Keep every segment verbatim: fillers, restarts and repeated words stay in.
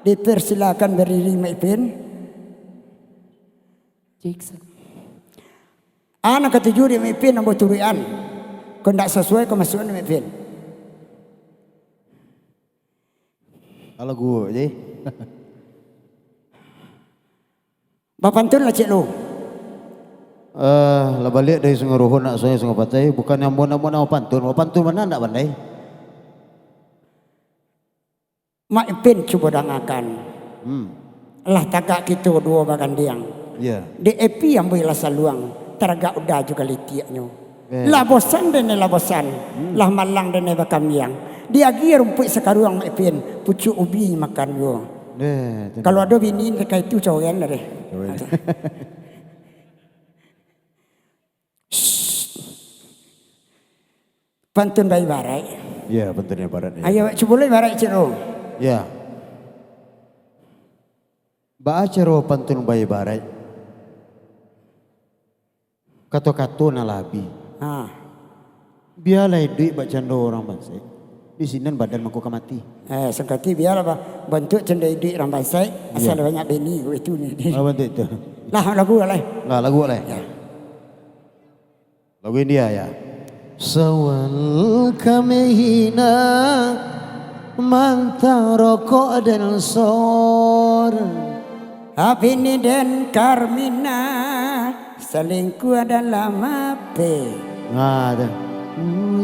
Dipersilakan berdiri, Mak Ipin. Cik. A nan katuju di Mak Ipin, ambo turuikan. Kok ndak sasuai, kok masuakan, Mak Ipin. Kalau gua je. Bapantun lah, Cik Lu. Eh, lah baliak dari Sungai Ruhun, nak Sungai, Sungai Patai. Bukan ambo, ambo nak pantun. Pantun ma nan ndak pandai? Mak Ipin cubo dangakan. Hmm. Lah tagak kito duo bagandiang. Ya. Di epi ambo lah saluang, taragak uda jo galitiaknyo. Eh. Lah bosan dene, lah bosan. Hmm. Lah malang dene bakambiang. Diagiah rumpuik sakaruang, Mak Ipin, pucuak ubi makan juo. Eh, tu. Kalau ado bini dekat itu, coren lah deh. Coren. Pantun baibarat. Ya, pantun baibarat, ya. Ayo, cubo lo ibarat, Cik Ro. Ya. Baa caro pantun baibarat? Kato-kato nan lah abih. Ha. Bialah iduik bakcando urang bansaik. Di sinan badan mangko ka mati. Eh, sangkati bialah ba-, bantuak cando iduik urang bansaik, asal banyak bini, ko itu ni. Ah, bantuak itu. Lah, lagu lah. Lah, lagu lah. Ya. Lagu India, ya. Sawan kami hina, mantang rokok dan sor. Abini den Karmina, salingkuah dalam ape. Nah, tu.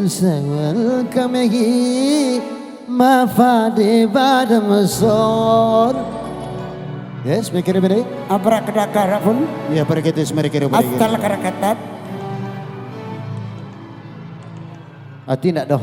Sawan kami hi-, mafa di badan sor. Yes, mikir beri. Abrakadabra pun. Ya, pergi tes mereka beri. Asal karakatat. Ati ndak doh.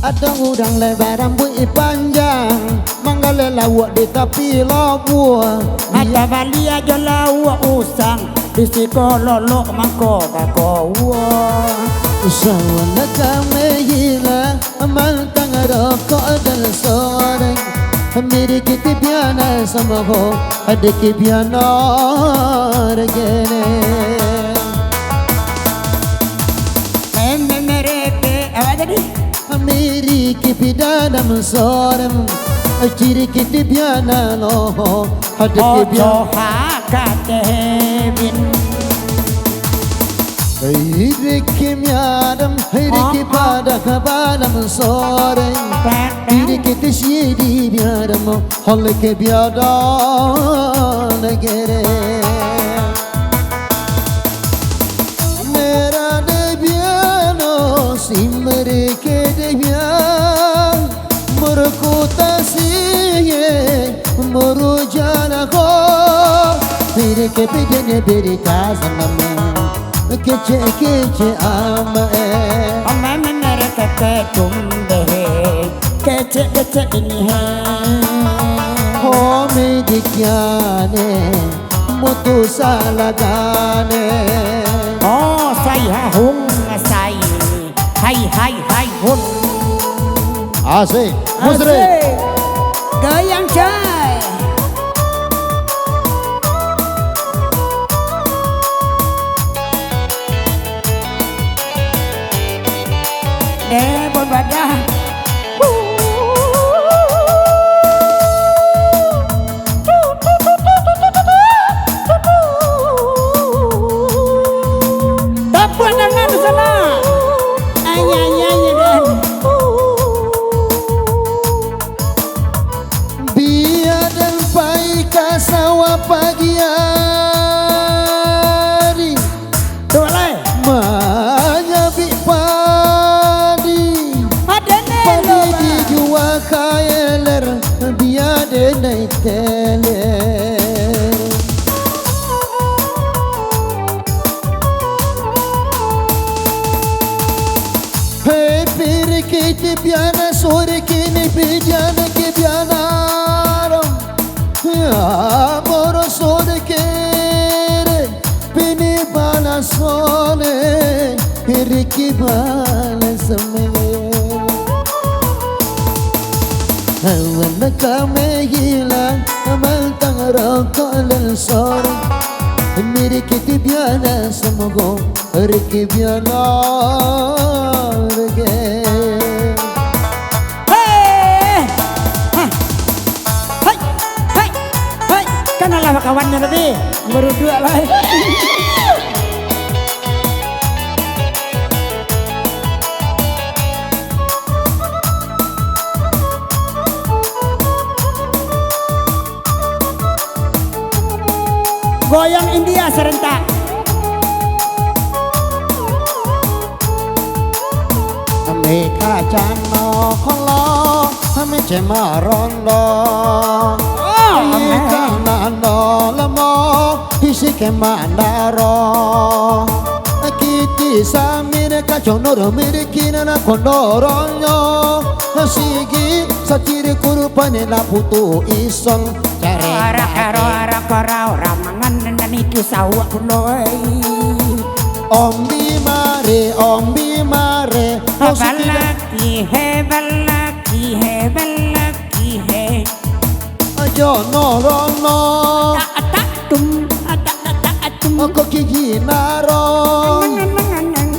Ado urang lai barambuik panjang, manggaleh lauak di tapi labuah. Mata balia jo lauak usang, di siko lolok mangko bakowa. Sawan kami hina, mantang rokok dan soreng. Miriki tibiana samaho, adiki biana regene. Mem-, mem-, merete, apa tadi? Miriki pidanam soreng, ciriki tibiana loho, adiki biana. Ojo hakatebin. Hei riki miadam, hei riki padah ka balam soreng. Hei riki tisi di miadam, hol ke biadam negere. Merah de biano, si mereke de bian. Murukutasiye, murujanaho, pirike pidene birikazaname, kecek-kecek amae. Amae menerekeke tumbehe, kecek-kecek inihe. Ho midikiane, mutu salagane. Oh, sai hahung sai. Hai, hai, hai, hun. Asik. Musrik. Asik. Goyang, coy. Eh, bon badah. Tapuak tangan di sana. Ai, ai, ai, ai, ai. Bia den pai ka sawah pagi ari. Tu lai. Manyabik padi. Padi ne. Padi lo, Bang. Dijua ka eler, bia den nai teler. Hei, pirikiti biana, surikini bidiana ke biana rom. Ya, boroso de kere, pini bala sole, riki bala seme. Hawan kami hilang, mantang rokok dan sorang. Miriki tibiana semoga, riki biana. Goyang India serentak. Ambil kacano kolo, ambil cemarondo. Oh, ambil kacano lemo, isi ke mandaro. Kiti samir kaconor miriki nana kondoronyo. Sigi satiri kurupane laputu ison. Arak aro arak aro ramangan nan itu sawak pulo ai. Ombi mare, ombi mare. Balaki he, balaki he, balaki he. Ajo norono. Tak tak tum, tak tak tak tum. Oko kiji naro.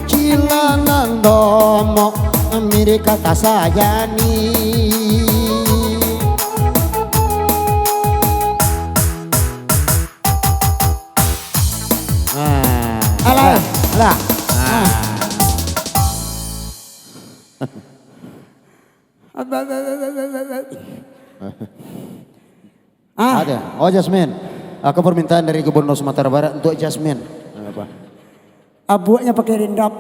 Cilanang domo, mirika tasayani. Ah. Alah. Alah. Ah. Ah. Ada. Oh, Jasmine. Aku permintaan dari Gubernur Sumatera Barat untuk Jasmine. Apa? Abuaknya pakai rindap.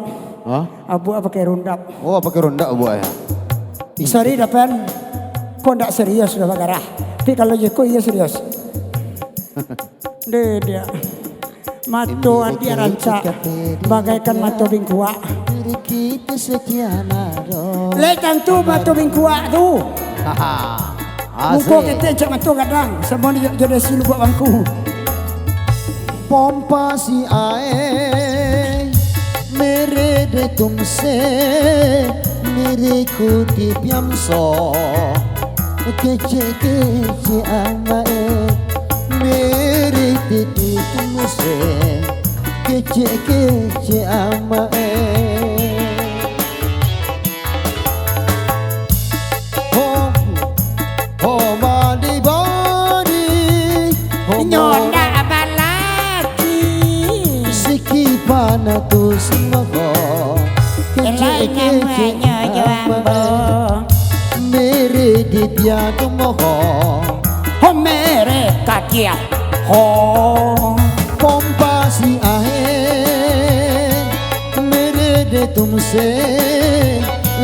Hah? Abuak pakai rundap. Oh, pakai rundap abuaknya. Sorry, Dapan. Kau ndak serius sudah bagarah. Tapi kalau je kau, iya serius. Deh, dia. Mato adiak rancak, bagaikan mato bingkuak. Lek tantu mato bingkuak tu. Muko ketek cak mato gadang, samo jo, jo desi lubuak bangku. Pompa si ae, mere de tumse, mere ku di piamso. Kecek-kecek amak e, mere de tumse. Kecek-kecek amak e. Ho, ho, badi-badi, ho, inyo ndak balaki. Siki panatus mako. Elai kecek-kecek namuanyo jo ambo. Ambo. Mere di piato moho. Ho mere kakia. Ho. Pompa si ahe. Mere de tumse,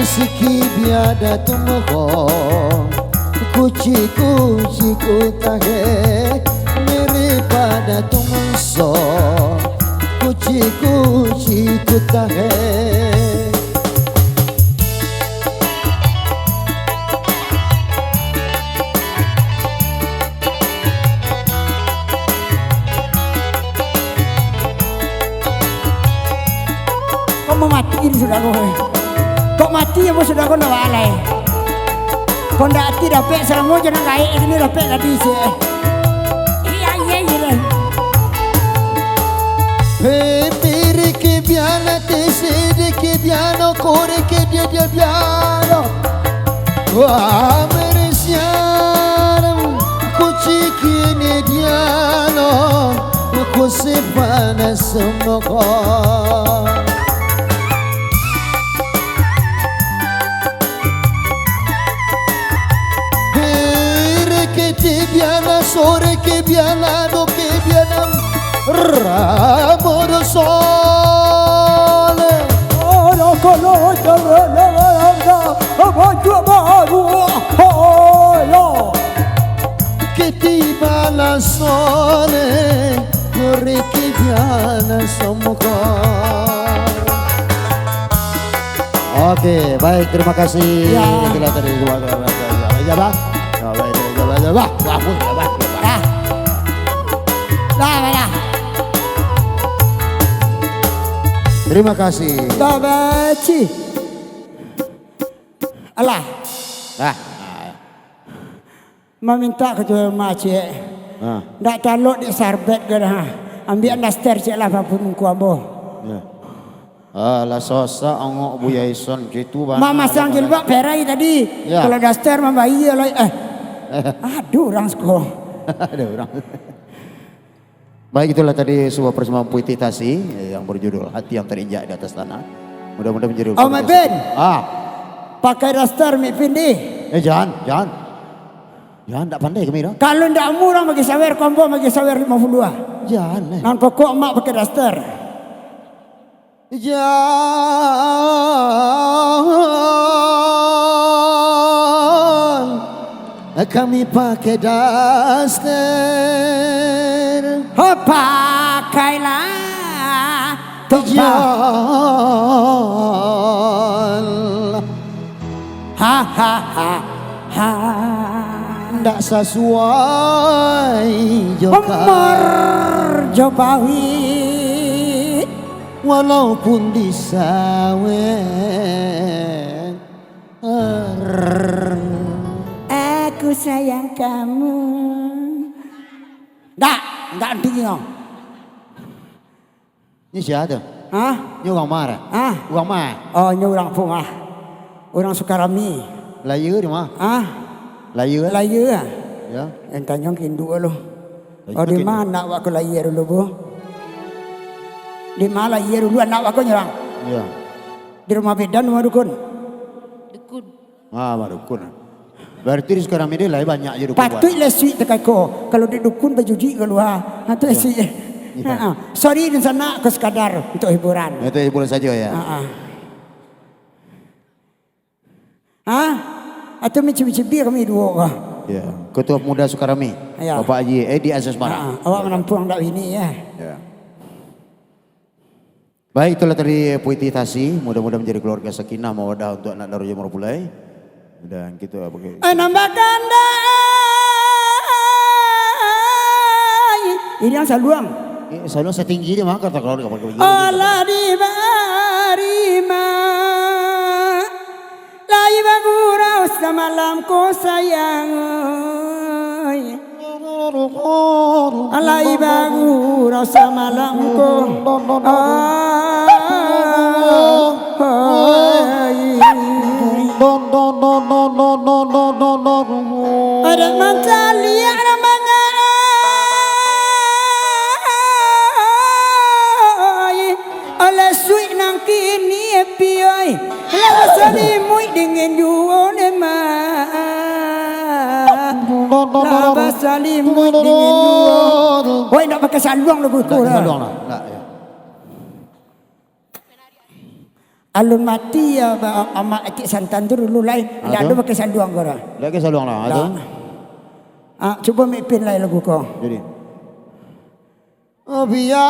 siki biada tumoho. Kuci-kuci ku tahe, mere pada tumso. Kuci-kuci ku tahe. Kau mau mati ini sudah kau, eh. Kau mati ya, bos, sudah kau ndak balai. Kau ndak ati dapek selamo jangan gaek ini dapek tadi sih, eh. Iya, iya, iya, lah. Hei, piri ke biana, tisi di ke biano, kore ke dia, dia biano. Wah, merisian, kucing kini diano, kusi panas semoko. Hei, reke ti biana, sore ke biana, do ke biana, Ramo do sole. Ora kono, ora, ora, ora, ora, ora, ora, ora. Keti bana sole, riki bana somuko. Oke, baik, terima kasih. Ya. Itulah tadi dua, dua, dua, dua, dua, dua, dua. Ya, baik, dua, dua, dua, dua. Wah, wah, wah, wah, wah. Dah. Dah, dah, dah. Terima kasih. Dah, baci. Alah. Dah. Mamintak ka tu, Mak, ciek. Ha. Ndak talok dek sarbet ka dah. Ambiak daster ciek lah, papu muko ambo. Ya. Alah, sosak angok Buya Ison, citu bana. Mamasang jilbab perai tadi. Ya. Kalau daster mambayia lai, eh. Aduh, urang siko. Ada urang. Baik, itulah tadi sebuah persembahan puitisasi yang berjudul Hati yang Terinjak di Atas Tanah. Mudah-mudahan menjadi Oh, keluarga Mat Bin. Sakinah. Ah. Pakai daster, Mat Bin, di. Eh, jangan, jangan. Jangan, ndak pandai kami dah. Kalau ndak murah bagi sawer, kombo bagi sawer lima puluh ah. Jangan, eh. Nan pokok mak pakai daster. Jan, kami pakai daster. Ho, pakailah. Jan. Ha, ha, ha, ha. Ndak sasuai jo ka- Umur jo pawi. Walaupun disawer. Aku sayang kamu. Ndak, ndak anti nyo. Ni sia tu? Hah? Ni urang ma? Hah? Urang ma? Oh, ni urang Pungah. Urang Sukarami. Lahia di ma? Hah? Lahia? Lahia. Ya. Yang tanyong kindu lo. Oh, di ma anak wak ko lahia dulu, Bu? Di ma lahia dulu anak wak ko nyerang? Ya. Di rumah bidan, rumah dukun? Dukun. Ah, barukun. Berarti di Sukarami ni lai banyak je dukun. Patuik lah suik takako. Kalau di dukun bajujik kalua. Ha, tu suik. Ya. Ha, ha. Sorry, di sana ko sekadar untuk hiburan. Itu hiburan saja ya. Ha, ha. Ha? Atau mencibir-cibir kami duo ko. Ya. Ketua Pemuda Sukarami. Ya. Bapak Haji Edi Aziz Mara. Ha, ha. Awak manampuang dak bini ya. Ya. Baik, itulah tadi puitisasi. Mudah-mudahan menjadi keluarga sakinah mawadah untuk anak daro Jamur Pulai. Dan kita pakai Anam bakandai. Ini yang saluang. Eh, saluang setinggi dia mah, kata kalau dia pakai begini. Alah di barima. Lai bagurau samalam ko sayang, oi. Lai bagurau samalam ko. Ah, oi. Adat mancaliak nan mangaai. Alah suik nan kini, Epi, oi. Lah basalimuik dingin juo, Dema. Lah basalimuik dingin juo. Oi, ndak pakai saluang lagu ko lah. Ndak, ndak, ya. Alun mati ya, ba-, amak Etik Santan tu dulu lai. Ndak ado pakai saluang ko lah. Ndak pakai saluang lah, ndak. Ah, cubo Mak Ipin lai lagu ko. Jadi. Bia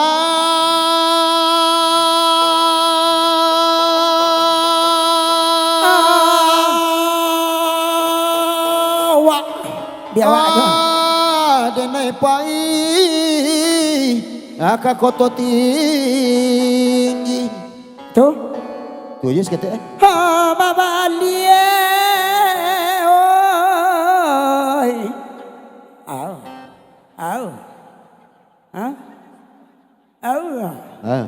awak, bia awak tu. Denai pai ka Koto Tinggi. Tu? Tu aja saketek, eh. Ha, babaliak, oi. Au. Au. Ha? Au. Ha.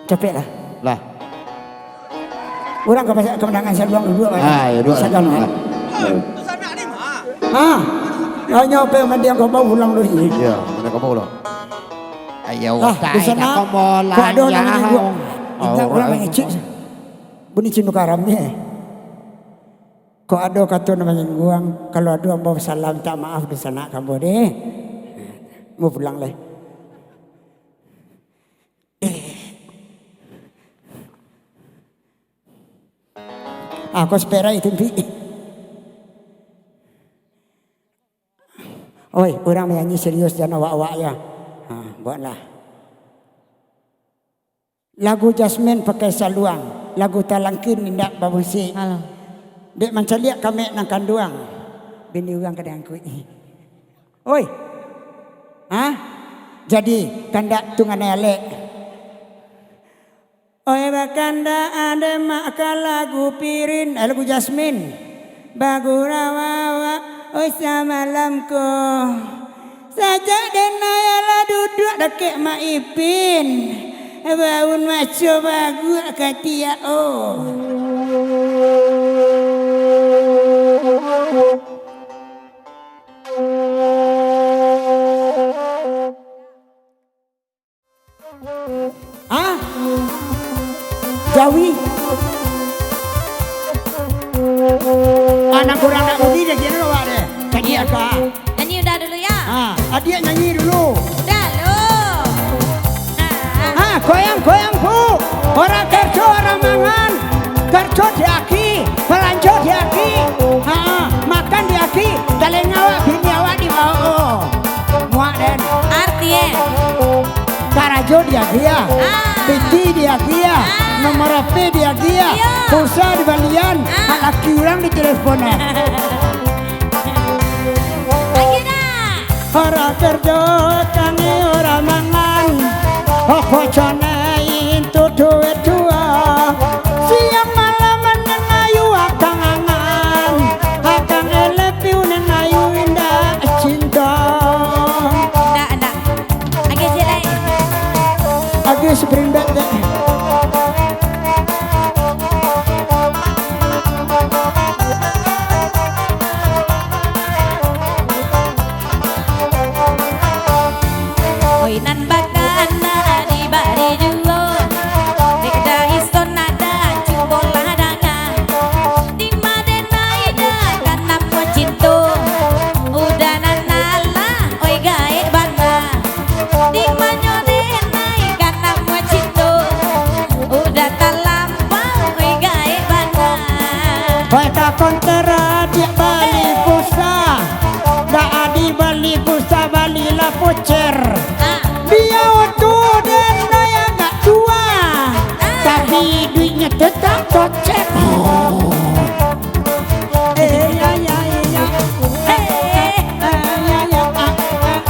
Capek lah. Lah. Urang ka pasak kemenangan saluang dulu, ah, ya, dua. Sagan, ah. Ah. Hanya apa yang mandiang kau bawa pulang dulu. Ya, mana kau bawa pulang? Ayo, ah, di sana, kok ada orang yang gua, ingat orang yang ngecek. Bunyi cinu karam ni. Kok ado kato nan manyingguang, kalau ado ambo basalah mintak maaf di sanak kambo deh. Ambo pulang lai. Ah, kau spera itu, Pi. Oi, urang manyanyi serius, jan awak-awak ya. Ha, buatlah. Lagu Jasmine pakai saluang, lagu Talangkin indak bamusik. Alah. Dek mancaliak kamek nan kanduang, bini urang ka diangkuik. Oi. Hah? Jadi, kandak tu nganai alek. Oi, bakandak ade mak ka lagu Pirin, eh, lagu Jasmine. Bagurau awak, oi, samalam ko. Sajak denai alah duduak dakek Mak Ipin, baun maco baguak ka tiak, oh. Tawi. Anak urang nak budi deh, gini awak deh. Jadi aka. Nyanyi udah dulu ya. Ah, adiak nyanyi dulu. Udah lo. Ah, koyang-koyang, Bu. Orang kerjo, orang mangan. Kerjo di aki, balanjo di aki. Ah, makan di aki. Talingo awak, bini awak di bawah. Muak den. Arti, eh? Karajo di aki ya. Ah. Piti di aki ya. Ah. Nomor H P di aki ya. Iya. Pulsa di balian. Ah. Laki urang di telepon, eh. Lagi dah. Orang kerjo tangih orang mangan. Opo cana itu duit dua. Siang malam manangayu akang angan. Akang elepiu nangayu indak cinta. Ndak, ndak. Agak ciek lai. Agak spring bed deh. Oi nan bakana dibari juo, dek Daison ada cubolah danga. Di ma denai dah ka namuah cinto, udah nan alah, oi gaek bana. Di manyo denai ka namuah cinto, udah talampau, oi gaek bana. Oi ka kontra diak bali pulsa, dak adi bali pulsa, balilah voucher. Ah. Bia tu denai agak tua, ah, tapi duitnyo tetap gocek. Eh, ya, ya, ya. Eh, eh, ya, ya, ah, ah.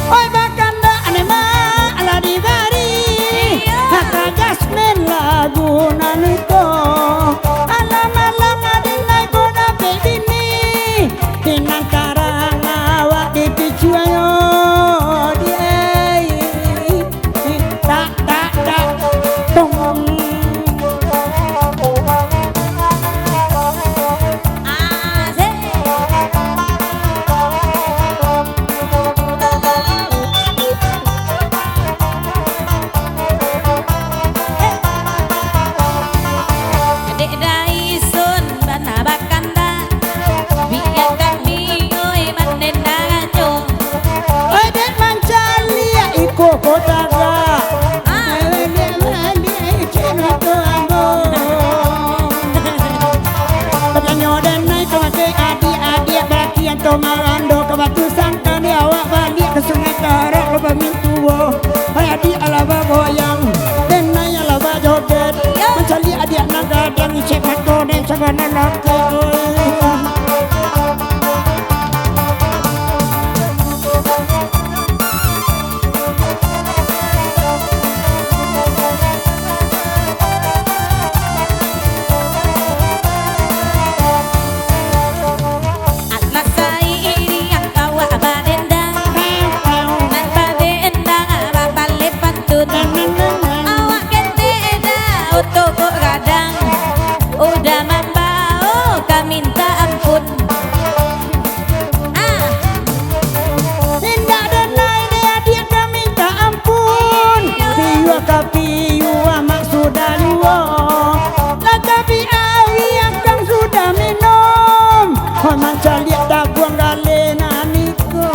Oi, bakandak ni mak lah dibari. Iyo. Kata Jasmine lagu nan iko. Alam-alam adinai ko dapek bini. Pinang karang awak dipicuayo, di ai. Tak, tak, tak. Tong. Asik. Dek Daison bana bakandak, biak kami oi mandendangannyo. Oi, dek mancaliak iko ko tagak. Ah. Baliak, baliak, cino tu ambo. Batanyo denai tu masih adiak-adiak balakian tu marando ka Batu Sangkan, di awak baliak ka Sungai Karak lo bamintuo. Hai adiak alah bagoyang, denai alah bajoget. Mancaliak adiak nan gadang, icek mato den sabana laki. Alah sairiang awak badendang, nan badendang babaleh pantun. Awak ketek dah oto kok gadang, udah mambao ka minta ampun. Ah. Indak denai dek adiak ka minta ampun. Piyua ka piyua mak sudah luo. Lah tapi awi akang sudah minum. Hoi mancaliak tabuang galeh nan iko.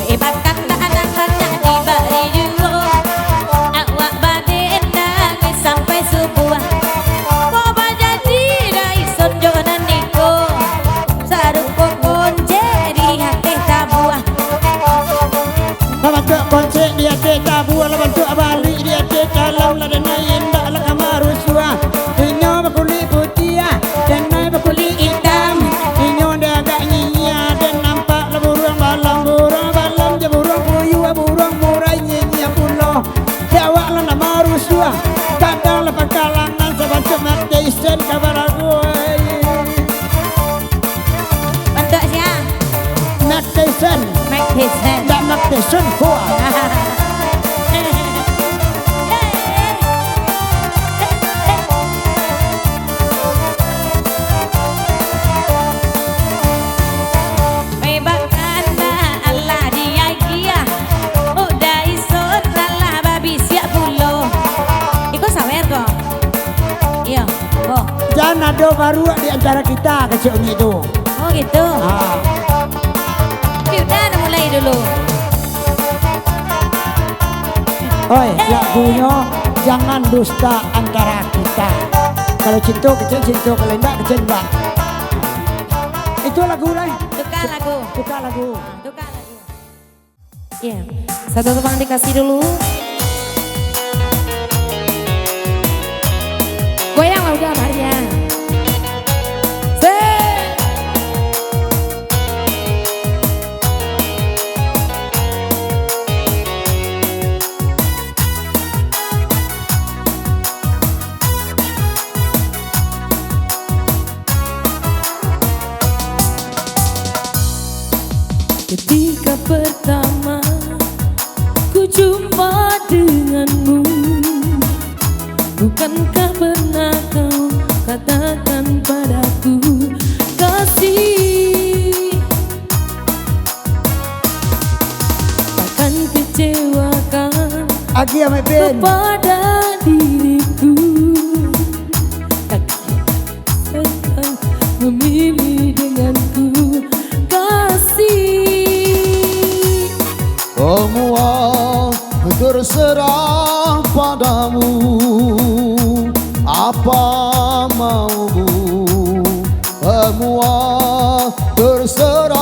Eh, bakandak nan banyak dibari juo. Awak badendang sampai subuah. Ko bajadi Daison jo nan iko. Sarupo koncek di ateh tabuah. Lah bantuak koncek di ateh tabuah, lah bantuak baluik di ateh talam, lah denai indak lah ka marusuah. Inyo bakulik putiah, denai bakulik itam. Inyo dek agak nyinyia, den nampak lah buruang balam, buruang balam jo buruang puyuah, buruang murai nyinyia pulo. Dek awak lah nak marusuah, kadang lah pangkalangan sabantuak mati isen ka balagu. Station Goa. Memang kandak alah diagiah, udah iso talah babisiak pulo. Iko sawer ko? Iyo, ko. Jan ado baruak di antara kita, kecek ungit tu. Oh, gitu. Ah. Tapi udah, dah mulai dulu. Oi, lagunyo Jangan Dusta Antara Kita. Kalau cinto kecek cinto, kalau indak kecek indak. Itu lagu lai. Tukar lagu. Tukar lagu. Tukar lagu. Iya. Satu tepuk tangan dikasih dulu. Goyang lah udah, Maria. Set. Ketika pertama ku jumpa denganmu, bukankah pernah kau katakan padaku, "Kasih, takkan kecewakan Agi Amai Pen. kepada diriku"? Takkan memilih denganku, kasih. Semua terserah padamu, apa maumu. Semua terserah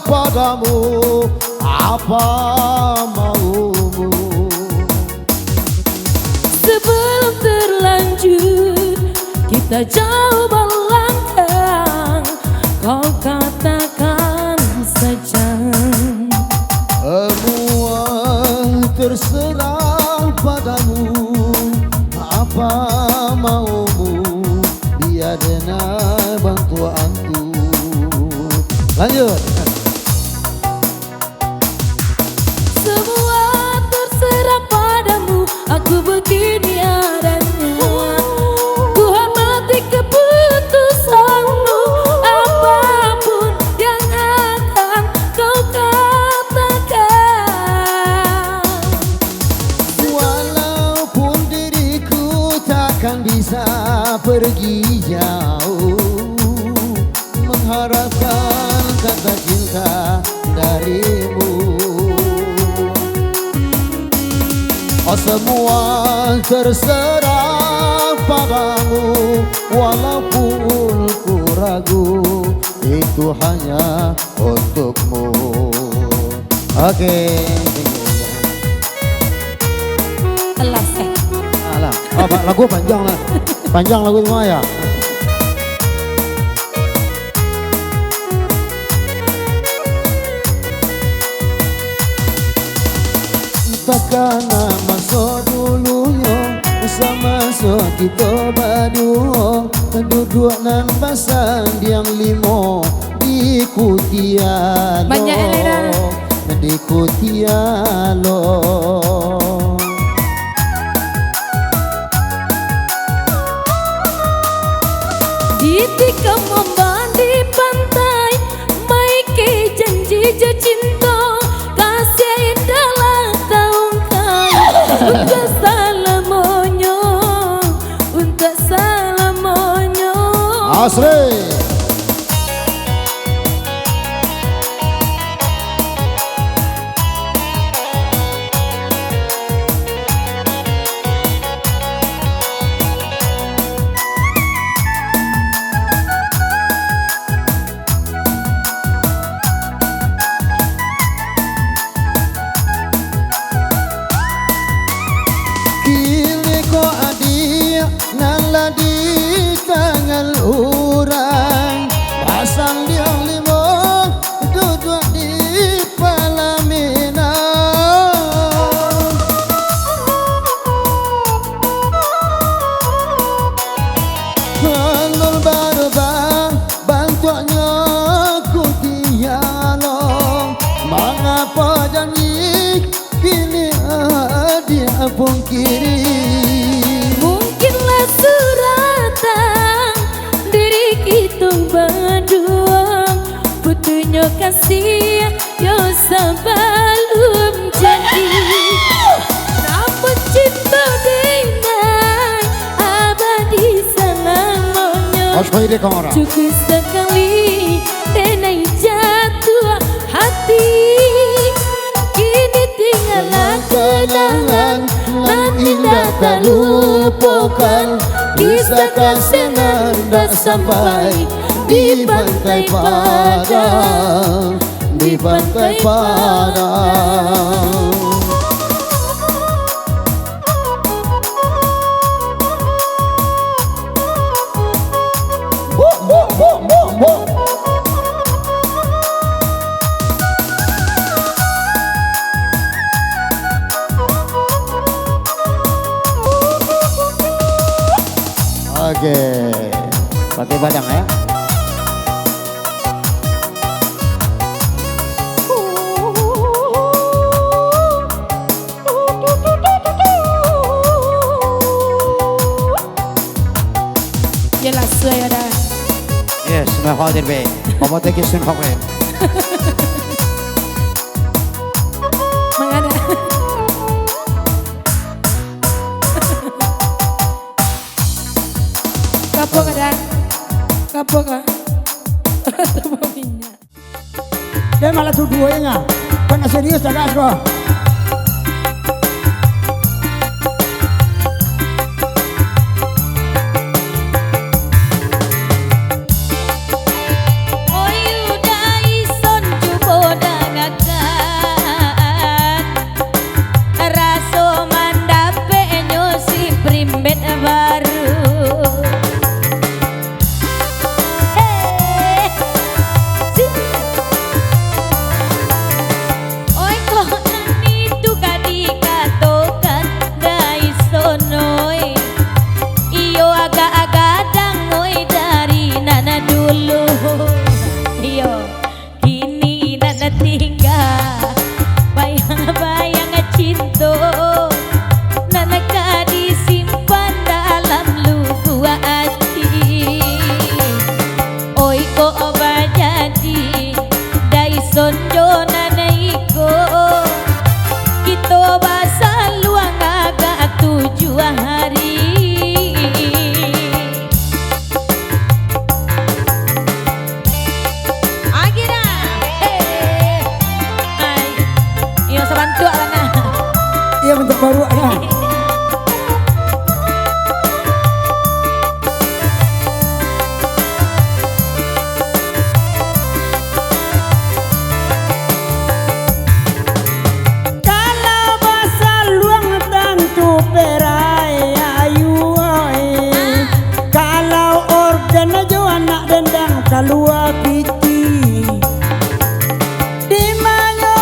padamu, apa maumu. Sebelum terlanjur kita jauh melangkah, kau katakan saja. Semua terserah padamu, apa maumu, biar denai bantuanku. Lanjut. Semua terserah padamu, aku begini adanya. Ku hormati keputusanmu, apapun yang akan kau katakan. Walaupun diriku takkan bisa pergi jauh, mengharapkan kata cinta darimu. Oh, semua terserah padamu, walaupun ku ragu, itu hanya untukmu. Oke. Telas, eh. Alah. Oh, pa-, lagu panjang lah. Panjang lagu tu mah, ya. Takana maso dulunyo, samaso kito baduo, duduak nan basandiang limo di kutialo. Banyak, Elena. Di kutialo. Di tikam ombak di pantai, maike janji jo cinto, kasih indahlah taungkai, untuak salamonyo, untuak salamonyo. Asri. Kini ko adiak nan lah di tangan urang. Kini. Mungkinlah suratan diri kito baduo, putuhnyo kasih yo sabalum jadi. Namun cinto denai abadi salamonyo. Cukuik sakali denai jatuah hati. Kini tinggallah kenangan nan indah talupokan, kisah kasih nan indah sampai di Pantai Padang, di Pantai Padang. Oke, Pantai Padang, ya. Yalah, suai ada. Yes, mah hadir be. Mama teki sun hape. Mangada. Kapo ka, Dan? Kapo ka? Tambah minyak. Deh, malah tuduah inyo. Kan serius, cagak ko. Oyu Daison cubo dangakan, raso mandapeknyo si primbet baru. Hei. Oi, kok nan itu ka dikatokan, Daison oi. Iyo agak gadang oi dari nan dulu. Iyo. Kini nan tingga bayang-bayang cinto, nan ka disimpan dalam lubuk ati. Oi, kok bajadi Daison jo nan iko, kito basaluang agak tujuah hari. Agira. Hei. Ai. Iyo, sabantuak lah nah. Iyo, bantuak baruak lah. Kalau basaluang tantu perai ayu, oi. Kalau organ jo anak dendang kalua piti. Di manyo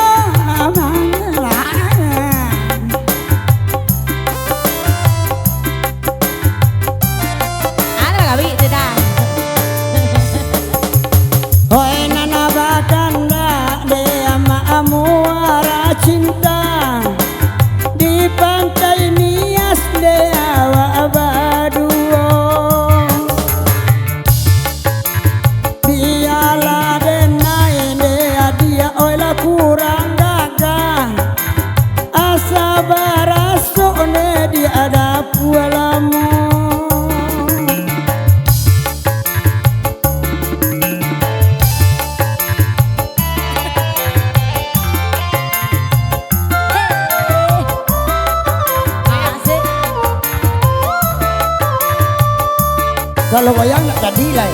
manyo lah. Alah, kawik tu dah. Hoi, nan bakandak dek amak muara cinta, di Pantai Nias dek awak baduo. Bialah denai dek adiak, oi lah kurang gagah. Asa barasok ne di adapua lamo. Kalau wayang nak jadi lai.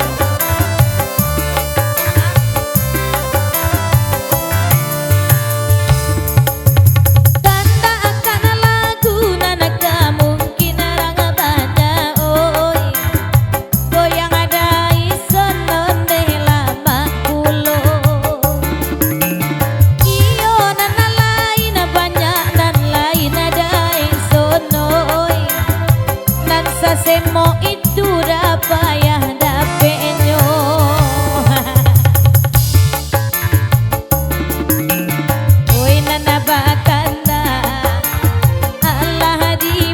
Kandak akan lagu nan ka mungkin urang banyak, oi. Goyang Daison ondeh lamak pulo. Iyo, nan lain banyak, nan lain Daison, oi. Nan sasemo itu dah payah dapeknyo. Oi, nan bakandak, alah di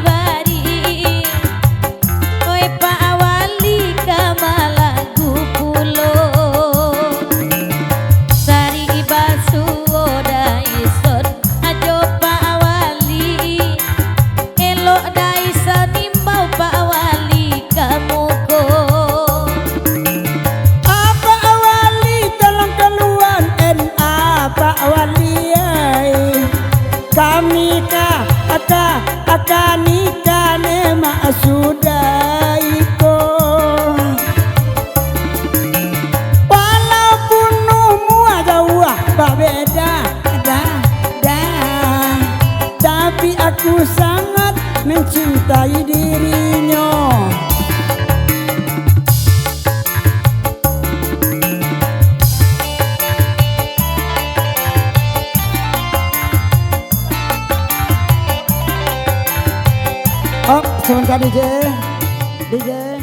Dije.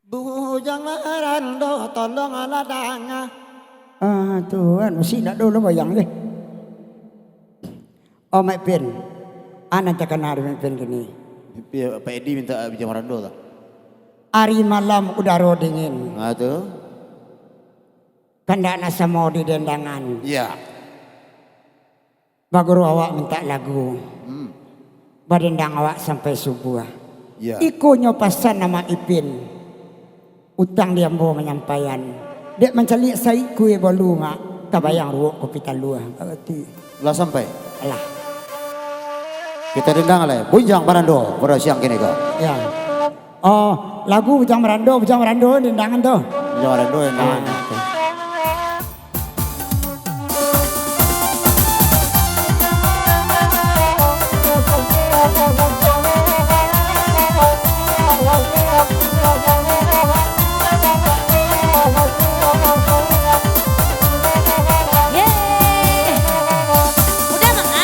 Bujang Marando, tolonglah danga. Ah, tu kan, mesti nak dulu bayang deh. Oh, Mek Pin. Anak terkenal Mek Pin kini. Pi-, Pak Edi minta Bujang Marando tu. Ari malam udaro dingin. Ah, tu. Kandak nak samo di dendangan. Iya. Baguru awak mintak lagu. Hmm. Badendang awak sampai subuah. Ya. Ikonyo pasan Amak Ipin. Utang di ambo manyampaian. Dek mancaliak saik kue bolu, Mak. Tabayang ruok kopi taluah. Arati. Lah sampai? Alah. Kita dendang lah. Bujang Marando pada siang kini ko. Ya. Oh, lagu Bujang Marando, Bujang Marando, dendangan tu. Bujang Marando, dendangan. Ah, oke. Yeay. Udah, Mak.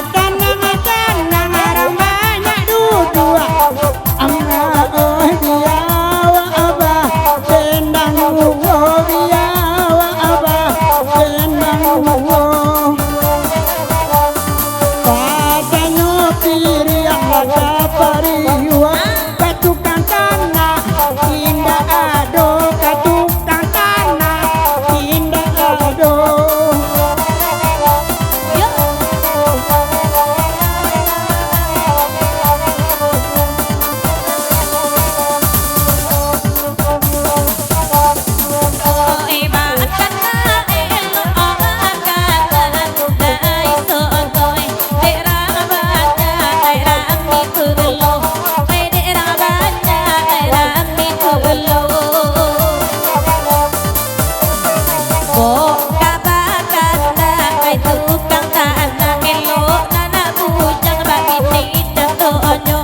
Tanang-tanang urang banyak duduak. Amah, oh, biawa abah, dendang duo, biawa abah, dendang duo. Katonyo piriang lah kapariuak, ka tukang tanah indak ado, ka tukang tanah indak ado. Kok ka bakanta ai tukang tanah, elok nan bujang babini contohnyo,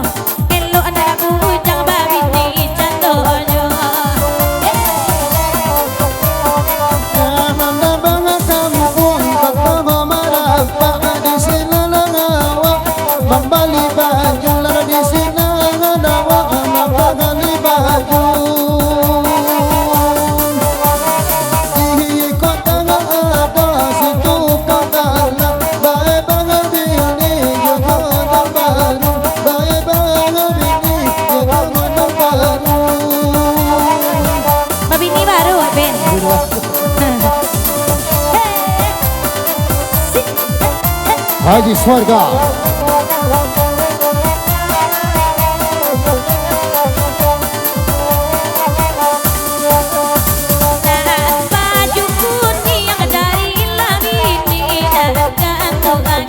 elok nan bujang babini contohnyo. Nyaman abang kampuang, kota marapak di sinan awak. Mambali baju lah di sinan awak, mambali baju. Di kota ado si tukang tanah, bae bang bini jo nan baru, bae bang bini jo nan baru. Babini baru, Ben. Haji Swarga. Baju kuniang dari labini, batanang-tanang,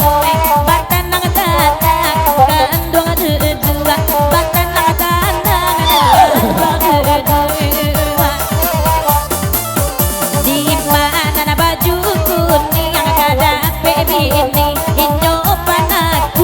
kanduang duduak, batanang-tanang, kanduang duduak. Di ma nan baju kuniang ka dapek bini, inyo panak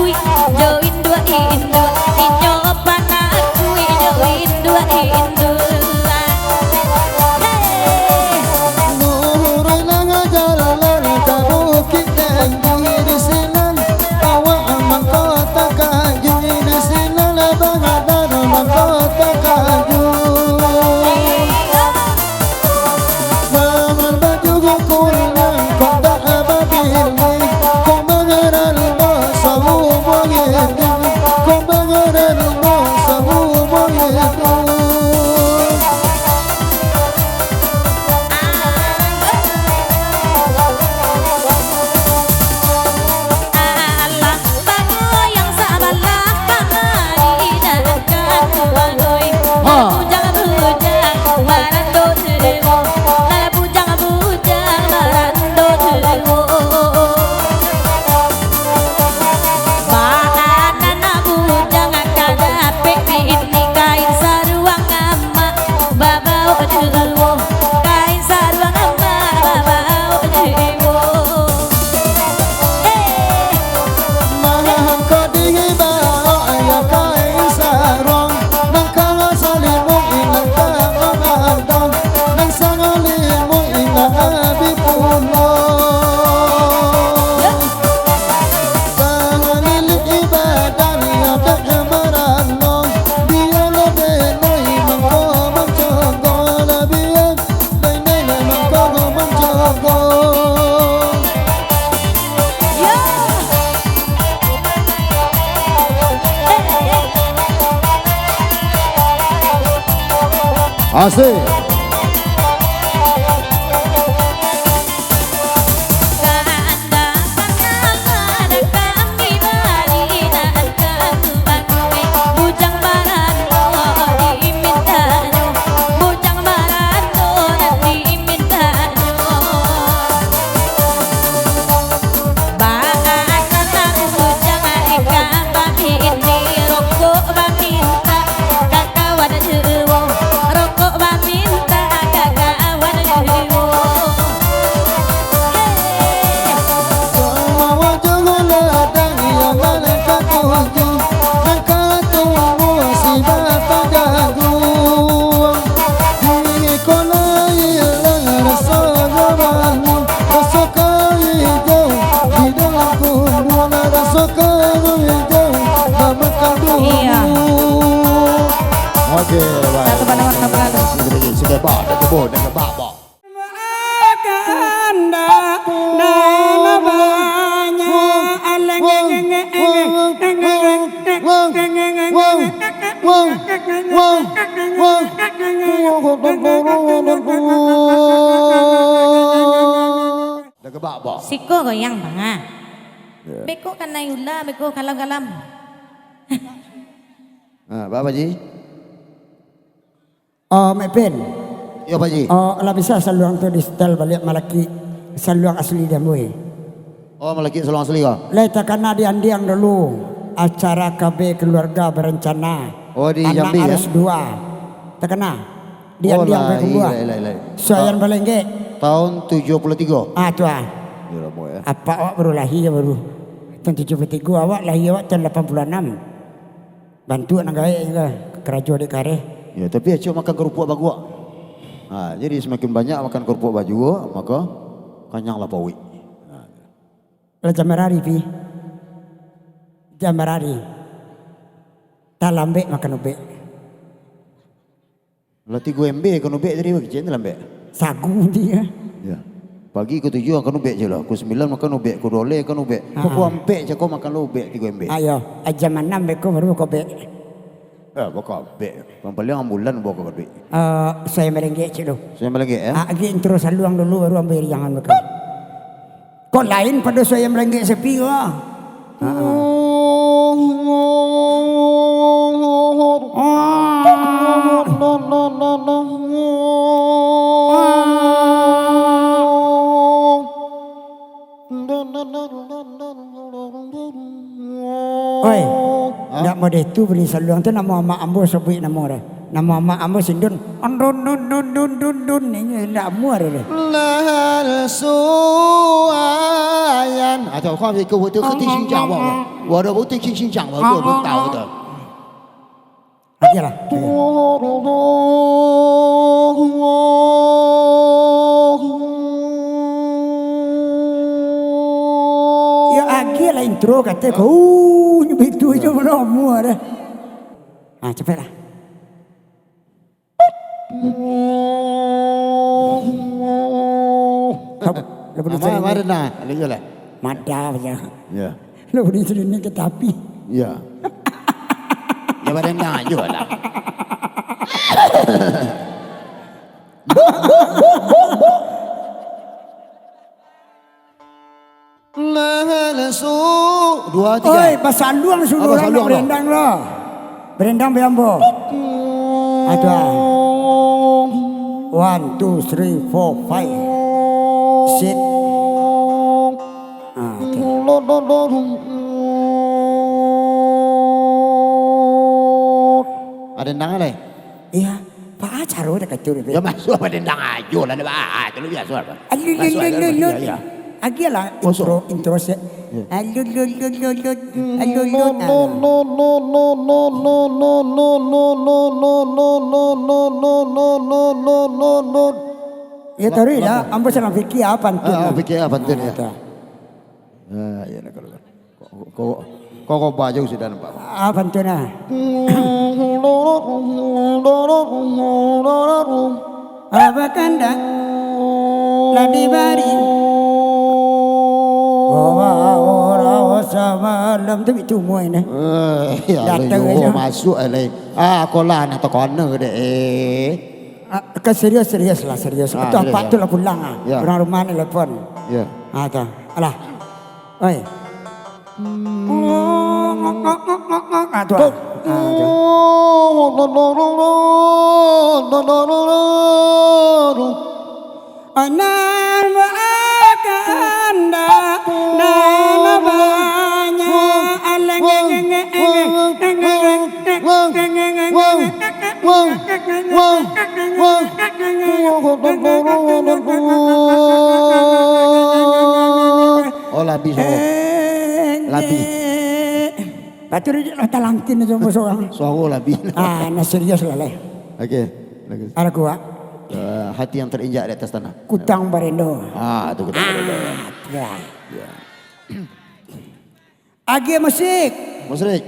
Alah, bagoyang sabalah kamari nan kaduo, oi. Ha. Bujang-bujang barando tuo, lah bujang-bujang barando tuo. Baa nan bujang ka dapek bini, kain saruang amak babaok duo, kain saruang amak babaok duo. Hei! Mangko dibaok yo kain saruang, nan ka salimuik ilang ka mangantang, nan sangalimuik ilang abih pulo. Yo. Bangalilik ibadah yo dek marano, bialah denai mangko mancogo, lah bialah denai mangko mancogo. Yo. Asik. Kawan juo, rokok bamintak ka kawan juo. Hei. Bawa juo ladang nan ka tuju, nan ka tumbuah si batang jaguang. Di kolai lah raso gabah, raso ka ijau di dalam kunduang, raso ka ijau mamakan duo. Iya. Oke, baik. Satu pandangan, satu pandangan. Sini, sini, sini, Pak. Dah kebun, dah kebun, Pak. Kandak nan banyak alangeng. Dah kebak, Pak. Siko goyang, Bang, ah. Ya. Beko kanai ula, beko kalam-kalam. Ha, Pak Haji? Oh, Mek Pen. Yo, Pak Haji. Oh, lah bisa saluang tu di setel baliak malakik saluang asli dia, Boy. Oh, malakik saluang asli kah? Lai takana di Andiang dulu, acara K B keluarga berencana. Oh, di Jambi, ya? Anak harus dua. Takana? Di Andiang, Payakumbuah. Oh, lai, lai, lai. Suayan Balenggek. Tahun tujuh puluh tiga. Ah, tu ah. Ya, lama, ya. Apak awak baru lahia baru. Tahun tujuh puluh tiga, awak lahia awak tahun lapan puluh anam. Bantuak nan gaek juo, karajo dek kareh. Ya, tapi acok makan karupuak baguak. Ha, jadi samakin banyak makan karupuak baguak, mako kanyanglah paruik. Ha. Lah jam bara ari, Pi? Jam bara ari? Talambek makan ubek. Lah tigo ember makan ubek tadi, baa kecek talambek. Sagu dia. Ya. Pagi ko tujuah makan ubek se lah. Ko sambilan makan ubek, ko duo baleh makan ubek. Ah. Pokok ampek cako makan lo ubek tigo ember. Ayo, jam anam beko baru makan ubek. Eh, makan ubek. Paling-paling ambulan bawa ka ubek. Eh, suayan Balenggek cek tu. Suayan Balenggek, ya? Ah, agi intro saluang dulu baru ambo iriangan beko. Kok lain pado suayan Balenggek sapi ko? Oi, ndak model tu bunyi saluang tu, namo amak ambo sabuik namo dah. Namo amak ambo Sindun. Ondun, dun, dun, dun, dun, dun. Inyo indak amuah doh. Lah suayan. Atau kau ikut betul ke ti sinjang, bang? Waduh, betul ti sinjang, bang. Betul, betul, betul. Agiah lah. Ya, agiah lah intro, kato ko. Uh, nyo baitu ajo, mano amuah dah. Ah, capek lah. Tahu, lagu Mama, sini. Mari nah, lagi lah. Mada aja. Ya. Lagu di sini ke tapi. Ya. Ya, barendang aja lah. Nah, langsung. Dua, tiga. Oi, basaluang sudah. Ah, basaluang lah. Berendang lah. Berendang biambo. Aduh. One, two, three, four, five. Sit. Ah, oke. Ada undangan, eh? Iya. Pak, caro dah kacau dah. Ya, masuk apa dendang ajo lah, Pak. Ah, itu biasa apa? Alu, lu, masuk lu, aja, lu, lu. Iya, iya. Agilah masuk. Intro, intro se. Iya. Alu, lu, lu, lu, lu. Alu, lu, alu. Ya, taruh lah. Ambo salah fikir apa pantun. Ah, lah. Fikir apa pantun, ah, ya. Dah. Ah, iya, nak kalau. Kok, kok, kok, kok bajau sudah nampak? Ah, pantun ah. Apa kandak lah dibari? Oh, orang samalam tu itu muai nah. Eh, ya, datang aja. Masuk alai. Ah, kolah nak tekona dek, eh. Ah, kan serius, serius lah, serius. Ah, serius, ya. Betul, apa tu lah pulang ah. Ya. Orang rumah ni telepon. Ya. Ah, tu. Alah. Oi. Ah, tu ah. Ah, tu. Anak bakanda, nan banyak aleng. Oh, labi suaro. Labi. Patu duduk lah talangkin aja sama sorang. Suaro labi. Ah, nah serius lah, leh. Oke, bagus. Ada kuat. Eh, hati yang terinjak di atas tanah. Kutang barendo. Ah, tu kutang barendo. Ah, ya. Ya. Agie musik. Musik.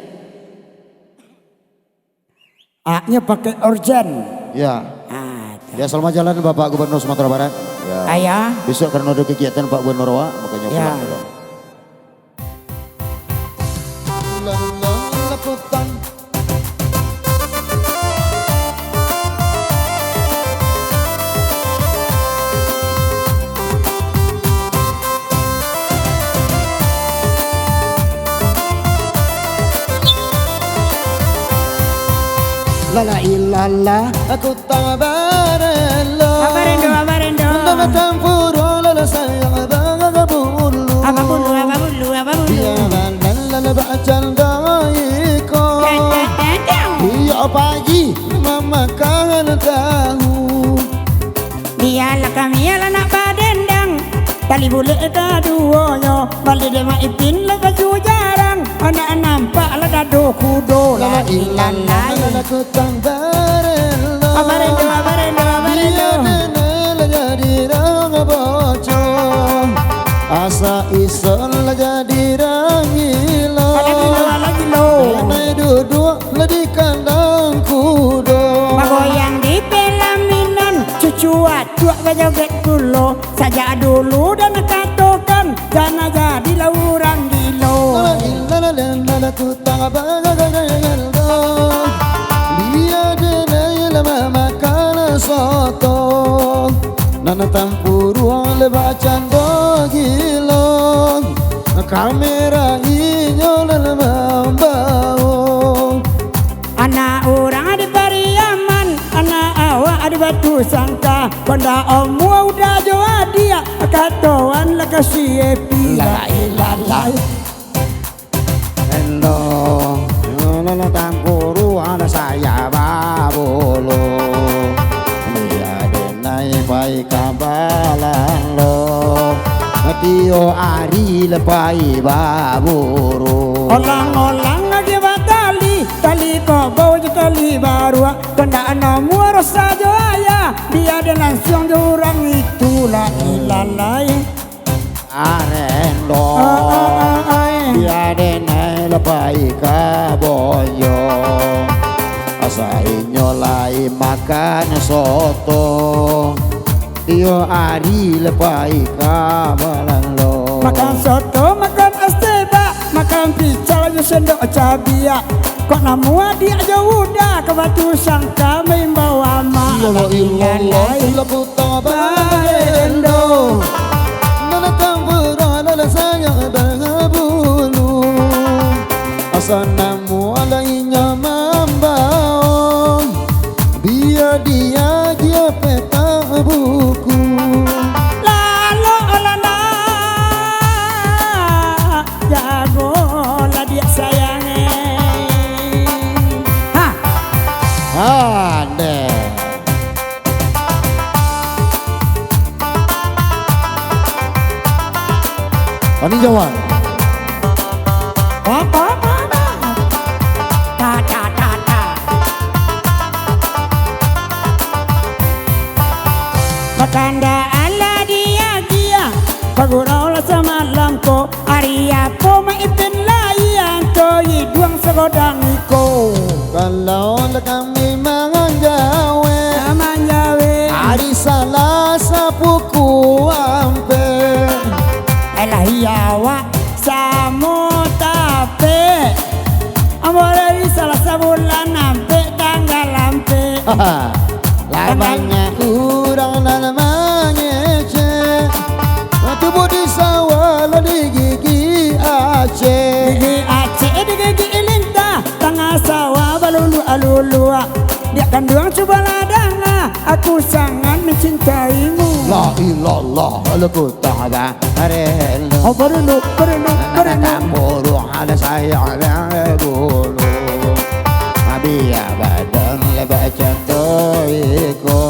Aknyo pakai organ. Ya. Ah, tu. Ya, selamat jalan Bapak Gubernur Sumatera Barat. Ya. Aya. Besok karena ada kegiatan Pak Gubernur awak, makanya pulang dulu. Lala ilala, aku tak barelo. Abarendo, abarendo. Nda tampuro lala sayang abang bulu. Abang bulu, abang bulu, abang bulu. Biarlah lala bacanda iko. Dang, dang, dang, dang. Iyo pagi mamakan tahu. Bialah kami lah nak badendang. Tali bulek kaduonyo, bali dek Mak Ipin lah baju jarang. Anak nampak lah dado kudo. La ilaha illallah. Kutang barelo. Abarendo, abarendo, abarendo. Biar denai lah jadi rang boco. Asa ison lah jadi rang gilo. Alah gilo, alah gilo. Denai duduak lah di kandang kudo. Bagoyang di pelaminan, cucu atuak bajoget pulo. Sajak dulu dah nakatokan, jan jadilah urang gilo. Bia denai lah mamakan soto, nan tampuruang lah bacando gilo. Kamera inyo lah mambao. Anak urang di Pariaman, anak awak di Batu Sangka. Kondak omua uda jo adiak, katoan lah ka si Epi. La ilaha illallah. Endo, endo lah tampuru ada saya babulu. Bia denai pai ka balang lo. Tio ari lah pai baburu. Olang-olang agiah batali, tali kobau jo tali baruak. Kondak namuah rosa jo ayah, bia den lansuang jo urang itu. La ilaha illallah. Arendo. Ah, ah, ah, ah. Bia denai lah pai ka bonyo. Asa inyo Lai makan soto, iyo ari lah pai ka balando. Makan soto, makan es teh bak, makan pical jo sendok cabiak. Kok namuah adiak jo uda, ka batu sangka maimbau amak. La ilaha illallah, lai. Labu tabarendo. Nan tampuruah nan sayang dahulu. Asa namuah lai nyo mambao. Bia diagiah petak buku. Lalok lah nak jago lah diak sayang, eh. Ha. Ande. Ani Jawan. Ba, ba, ba, ba. Ta, ta, ta, ta. Bakandaan lah diagiah, bagurau lah samalam ko. Ari apo Mak Ipin lai anto iduang sagodang iko? Kalau lah kami manganjawek, manjawek. Ari salah sapuku ampek. Alah, iyo awak samo tapek. Ambo dari salah sabulan ampek tanggal ampek. Lah banyak urang nan mangecek. Tubuah di sawah lah digigik acek. Gigik acek, eh, digigik lintah. Tangah sawah baluluak-luluak. Diak kanduang, cubolah danga. Aku sangat mencintaimu. La ilallah, lagu tak ada. Arelo. Oh, barunduk, barunduk, barunduk. Tampuruah nan sayang dahulu. Bia badan lah bak contoh iko.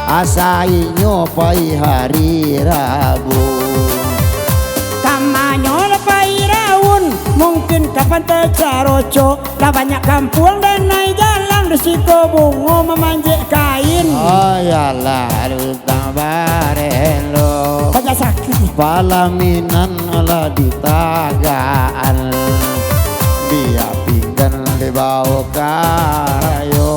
Asa inyo pai hari Rabu. Kamanyo lah pai raun, mungkin ka Pantai Caroco. Lah banyak kampuang danai jalang, di siko bungo mamanjek kain. Oh, iyolah, aduh, tang barelo. Banyak sakik. Palaminan lah ditagaan, bia pinggan dibao karayo,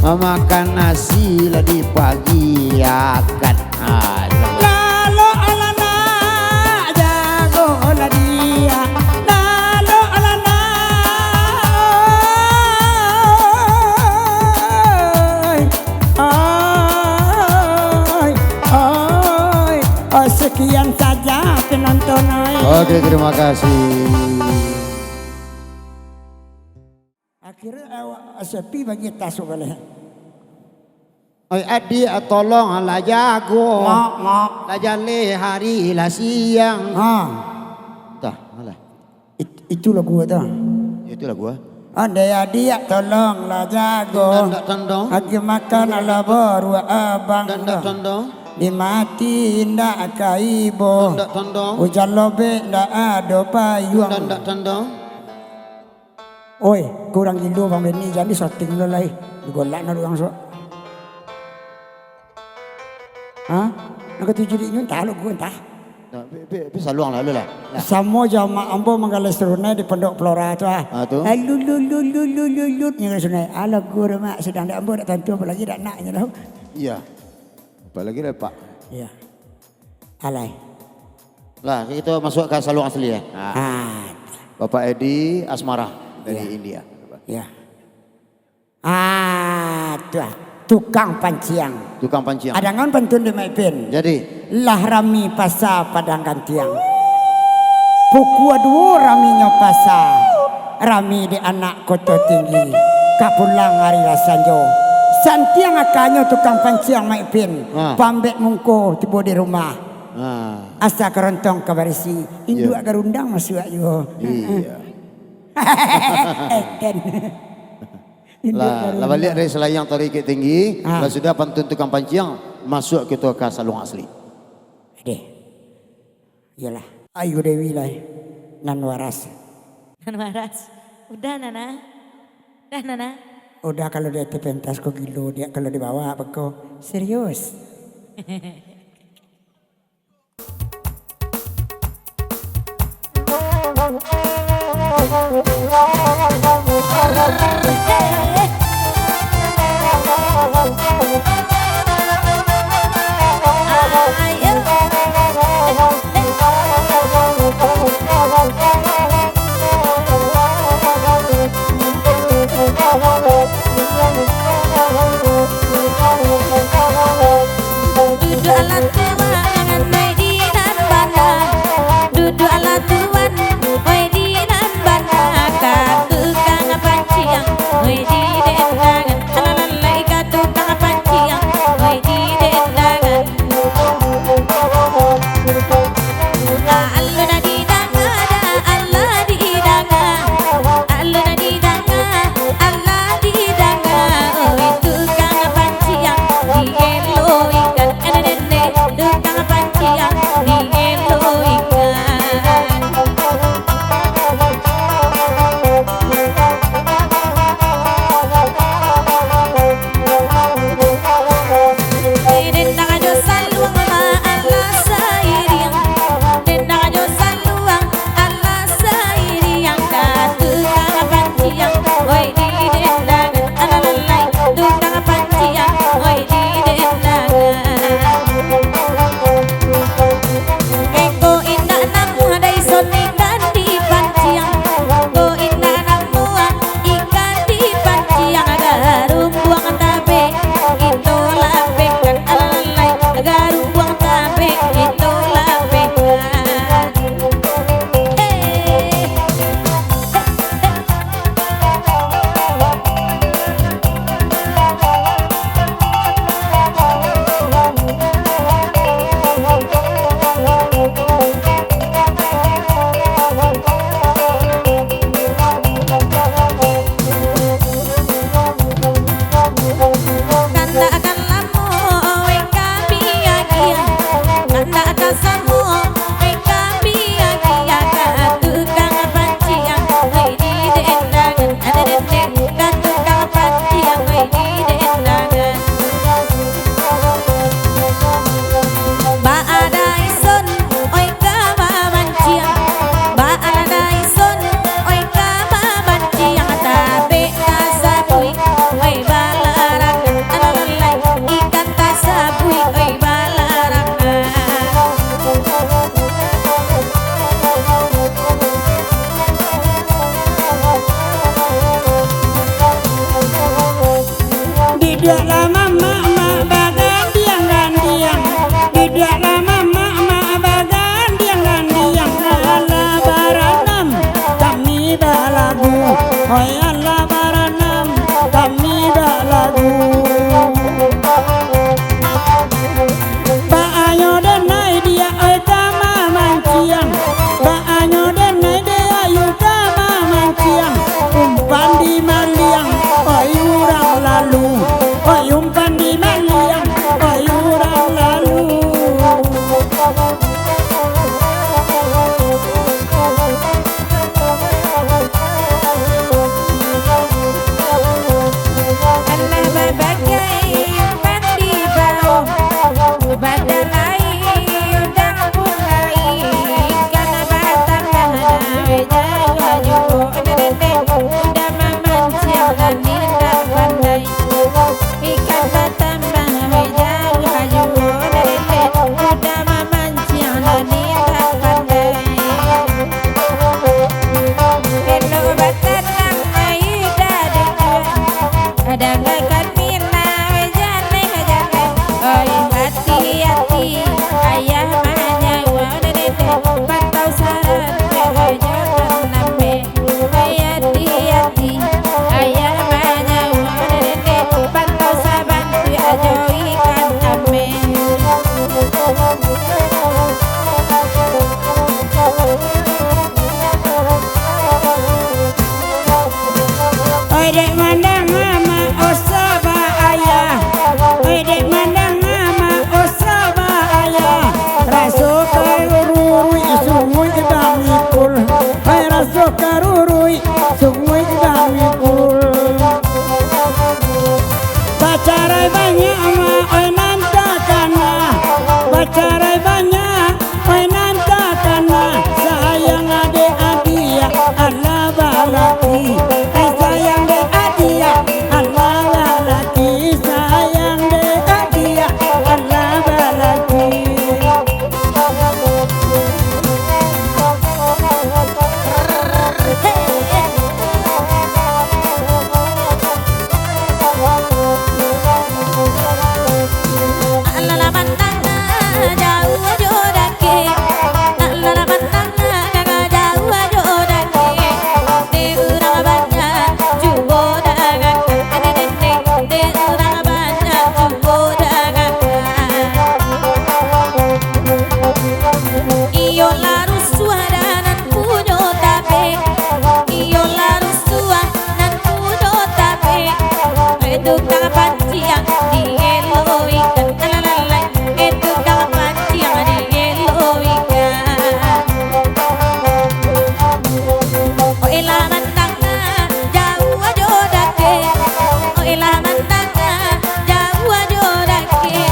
makan nasi lah dipagiakan. Lalok lah nak jago lah diak. Lalok lah nak. Oi, oi, oi. Oh, sekian saja penonton, oi. Oke, terima kasih. Akhirnyo awak sepi bagi tasuk baleh. Oi, adiak, tolong lah jago. Ngok, ngok. Lah jaleh hari lah siang. Ha. Tah, alah. It-, itu lagu tu. Itu lagu, ah. Andai adiak, tolong lah jago. Ndak tondong. Agi makan lah baruak abang. Ndak tondong. Di mati ndak ka ibo. Ndak tondong. Ujan lobek ndak ado payuang. Ndak tondong. Oi, kurang gilo Bang Benny, jadi syuting lo lai. Digolak nak urang suak. Ha? Nak katuju di inyo, entah lo gua, entah. Nah, pi, pi, pi saluang lah, lu lah. Nah. Samo jo amak ambo manggaleh sarunai di Pondok Flora tu, ah. Ah, tu. Eh, lut, lut, lut, nyo sarunai. Alah, gua dah, Mak, sadang dek ambo dak tantu, apolai dak nak nyo lah. Iya. Apolai dah, Pak. Iya. Alai. Lah, kita masuk ka saluang asli, ya. Nah. Ah. Bapak Edi Asmara dari India. Ya. Ah, tu ah. Tukang panciang. Tukang panciang. Adangan pantun di Mak Ipin. Jadi. Lah rami pasa Padang Gantiang. Pukua duo raminyo pasa. Rami dek anak Koto Tinggi. Ka pulang ari lah sanjo. Santiang akanyo tukang panciang Mak Ipin. Ha. Pambek mungko tibo di rumah. Ha. Asa karontong ka barisi. Induak garundang masuak juo. Iya. Eden. Lah, lah baliak dari salayang Tarik Bukik Tinggi, ha, lah sudah pantun tukang panciang, masuak kito ka saluang asli. Deh. Iyolah. Ayu Dewi lah, eh. Nan waras. Nan waras. Udah, Nana. Dah, Nana. Udah, kalau di ateh pentas ko gilo, diak kalau di bawah beko. Serius. Duduaklah mamak-mak bagandiang-gandiang, duduaklah mamak-mak bagandiang-gandiang, alah baranam kami balagu, oi alah baranam kami balagu. Baanyo denai diak oi ka mamanciang, baanyo denai diak yu ka mamanciang, umpan di maliang, oi urang lalu, oi umpan di maliang, oi urang lalu. Alah babagai umpan di bawah, badalai udang pun lai, ikan batambah nawe jauah juo, dendeng udah mamanciang nan indak pandai. Ikan batambah wai jauah juo, lele udah mamanciang, nan indak pandai. Elok batanam wai dadek juo, danggakan minah wai jaleh-jaleh. Oi, hati-hati, ayah manyawa, lele pantau sarat, wai jo tanam be. Ayah hati-hati, ayah manyawa dendeng, pantau sabantuak jo ikan ameh. Oi dek mandanga ma osa ba ayah, oi dek mandanga ma osa ba ayah, raso karuruik sunguik bamikul. Hai raso karuruik, sunguik bamikul. Bacarai banyak ma, oi nan takana. Bacarai banyak, oi nan takana. Sayang adek adiak, alah balaki. Eh, sayang dek adiak, alah balaki. Sayang dek adiak, alah balaki. Dek urang banyak cubo dangakan, dek urang banyak cubo dangakan. Iyolah rusuah nan punyo tabek, iyolah rusuah nan punyo tabek. Eh, tukang panciang di elo ikan, alalalai. Eh, tukang panciang di elo ikan. Oelah mandanga jauah jo dakek, oelah mandanga jauah jo dakek.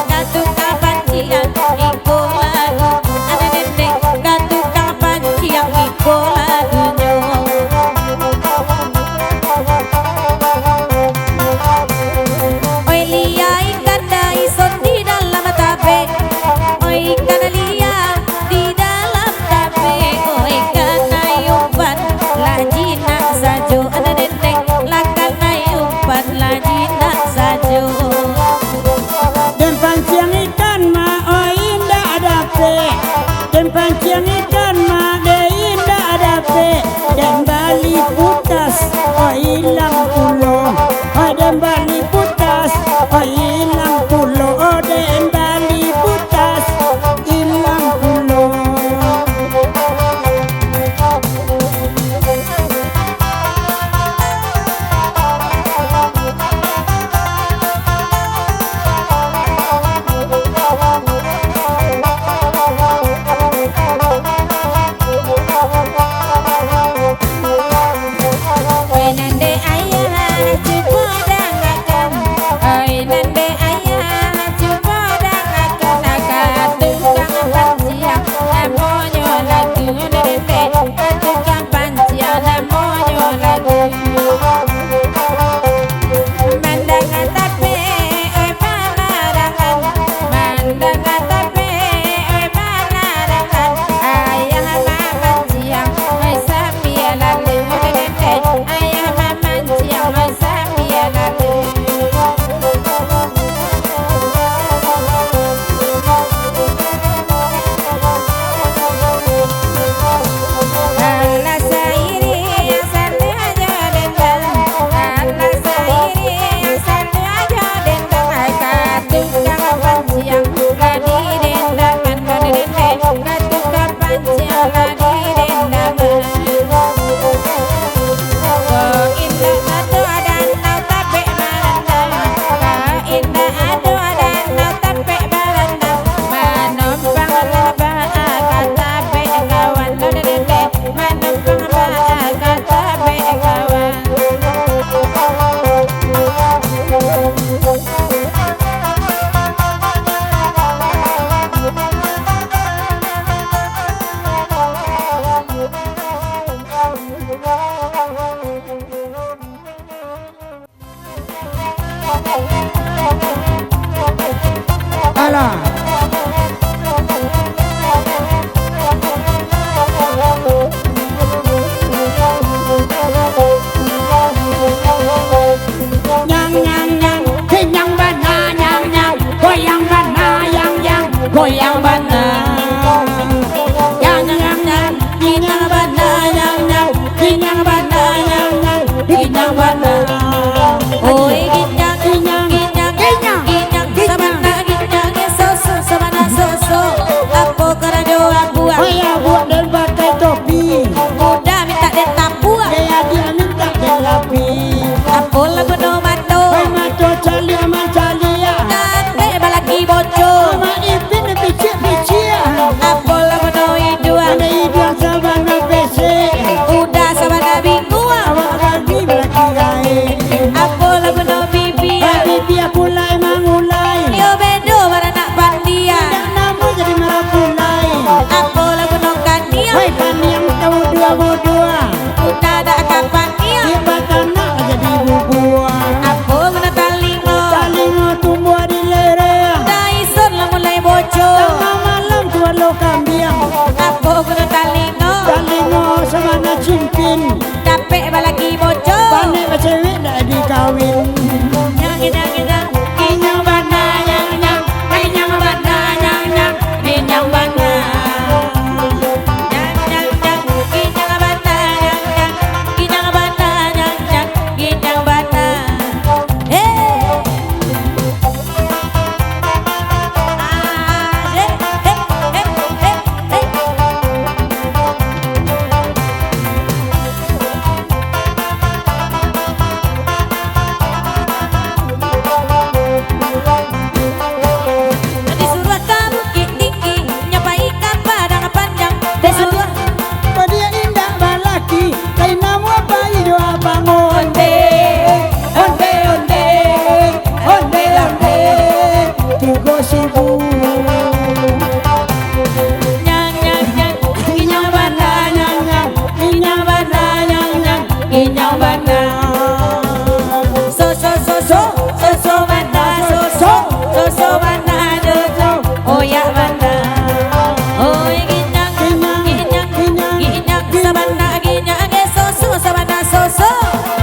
Ka tukang panciang iko lagu, ado dendeng, ka tukang panciang iko lagunyo. Alah. Nyang, nyang, nyang, kenyang bana, nyang, nyang, goyang bana, nyang, nyang, goyang bana. Nyang, nyang, nyang, kenyang bana, nyang, nyang, kenyang bana, nyang, nyang, kenyang bana. Oi, kenyang, kenyang, kenyang, kenyang, sabana kenyang, eh, soso, sabana soso. Apo karajo abuak? Oi, abuak den pakai topi. Uda mintak den tapuak. Dek adiak mintak den lapih. Apo laguno mato? Oi, mato caliak mancaliak. Tapek balaki boco. Amak Ipin dipiciak-piciak. Apo laguno iduang? Oi, iduang sabana pesek. Uda sabana binguang. Awak gagi balaki gaek. Apo laguno bibia? Oi, bibia pulai mangulai. Iyo bedo baranak pandia. Indak namuah jadi marapulai. Apo laguno kaniang? Oi, kaniang tau dua-dua. Uda dak ka paniang. Di batanak jadi bubuah. Apo guno talingo? Talingo tumbuah di lereng. Daison lah mulai boco. Tangah malam tualo kambiang. Apo guno talingo? Talingo sabana cimpin. Dapek balaki boco. Panek bacewek dak dikawin. Nyang, nyang, nyang. Inyang bana, nyang, nyang. Inyang bana, nyang, nyang. Inyang bana. Nyang, nyang, nyang. Inyang bana, nyang, nyang. Inyang bana, nyang, nyang. Inyang bana. Hei. Ah, hei, hei, hei, hei, hei. Disuruah ka Bukik Tinggi, nyo pai ka Padang Panjang. Disuruah. Padiak indak balaki, lain namuah pai jo abang. Onde, onde, onde, onde, onde, tigo sibu. Nyang, nyang, nyang, inyang bana, nyang, nyang, inyang bana, nyang, nyang, inyang bana. So, so, so, so, so, so bana, so, so, so, so bana, so, so, oyak bana. Oi, ginyang, ginyang, ginyang, ginyang, sabana ginyang, eh, soso, sabana soso.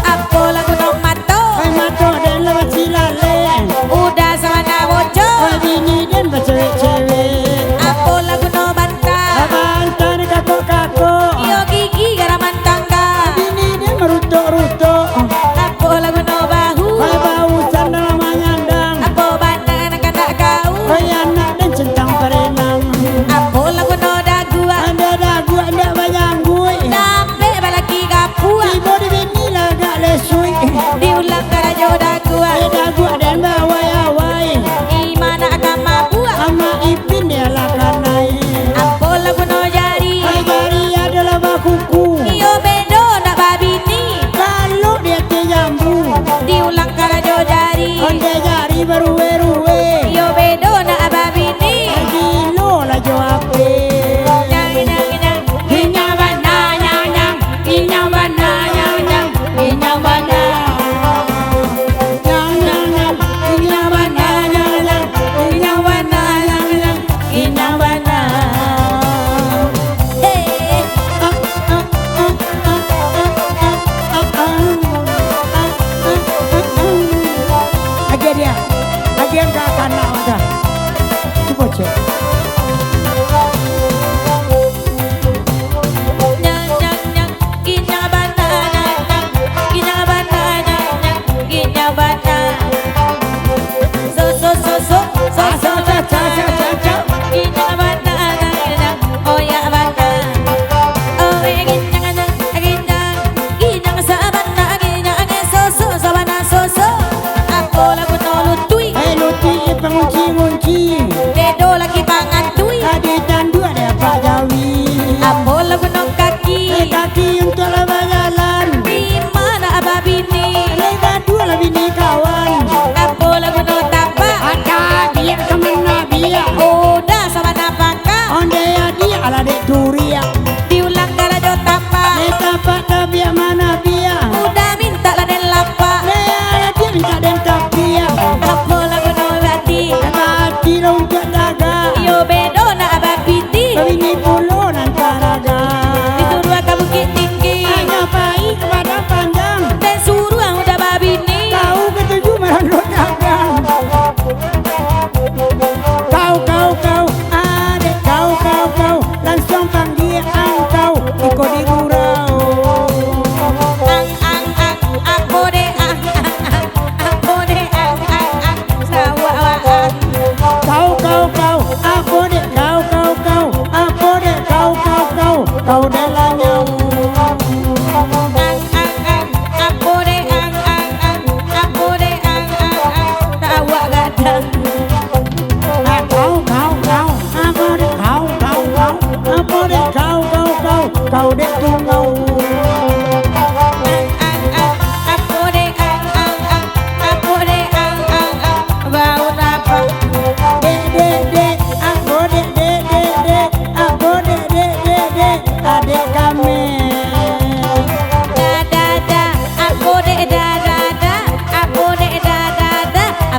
Apo laguno mato? Ai, mato den lah bacilalek. Uda sabana boco. Ai, bini den bacewek-cewek. Apo laguno banta? Ai, banta dikakok-kakok. Iyo gigi garaman tangga. Bini den marutok-rutok. Apo laguno bahu? Ai, bahu sandal manyandang. Apo bana nan kandak kau? Ai, anak den centang parenang. Apo laguno daguak? Ai, daguak indak bajangguik. Dapek balaki gapuak. Tibo di bini lah agak lesuik. Diulang karajo daguak. Ai, daguak den bawai-awai. Di ma nak ka mabuak? Amak Ipin di alah kanai. Apo laguno jari? Ai, jari adolah bakuku. Iyo bedo nak babini. Kalau di ateh jambu. Diulang karajo jari. Onde jari barue-rue. Iyo bedo nak babini. Gilo lah jo ape. Nyang, nyang, nyang. Inyang bana, nyang, nyang. Inyang bana, nyang, nyang. Inyang bana. Nyang, nyang, nyang. Inyang bana, nyang, nyang. Inyang bana, nyang, nyang. Inyang bana. Hei. Agiah dia. Agiah ka kanak macam. Cubo cek. Nyang, nyang, nyang. Inyang bana, nyang, nyang. Inyang bana, nyang, nyang. Inyang bana. So, so, so, so, so, so, so, so, so. Inyang bana, nyang, nyang. Oyak bana. Oi, ginyang, ginyang, ginyang sabana, ginyang soso, sabana soso. Apo laguno lutuik? Ai, lutuik pangunci-ngunci. Dedo laki pangantui. Ka ditanduak dek Pak Jawi. Apo laguno kaki? Ai, kaki untuak lah bajalan. Di ma nak babini? Lai gaduah lah bini kawan. Apo laguno tapak? Ado diak ka mano biak. Uda sabana pakak. Onde adiak alah dek turiak. Diulang karajo tapak. Lai tapak tabiak mano biak. Uda mintak lah den lapak. Lai adiak mintak den tapiak.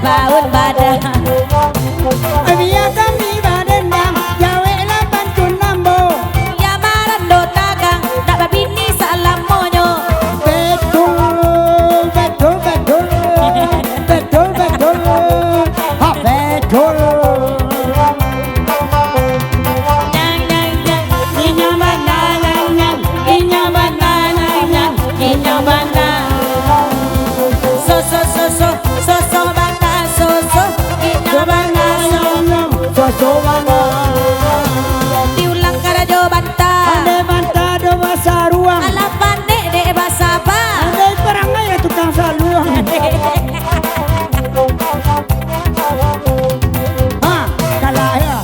Baun badan. Bia kami badendang, jaweklah pantun ambo. Iyo marando tagang, nak babini salamonyo. Betul, betul, betul. Betul, betul. Ha, betul. Nyang, nyang, nyang. Inyo bana, nyang, nyang. Inyo bana, nyang, nyang. Inyo bana. So, so, so, so. Soso bana, soso, inyo bana, soso. Soso bana. Diulang karajo banta. Pandai banta do basaruang. Alah pandai dek basaba. Pandai parangai lah tukang saluang. Ha, kalah yo.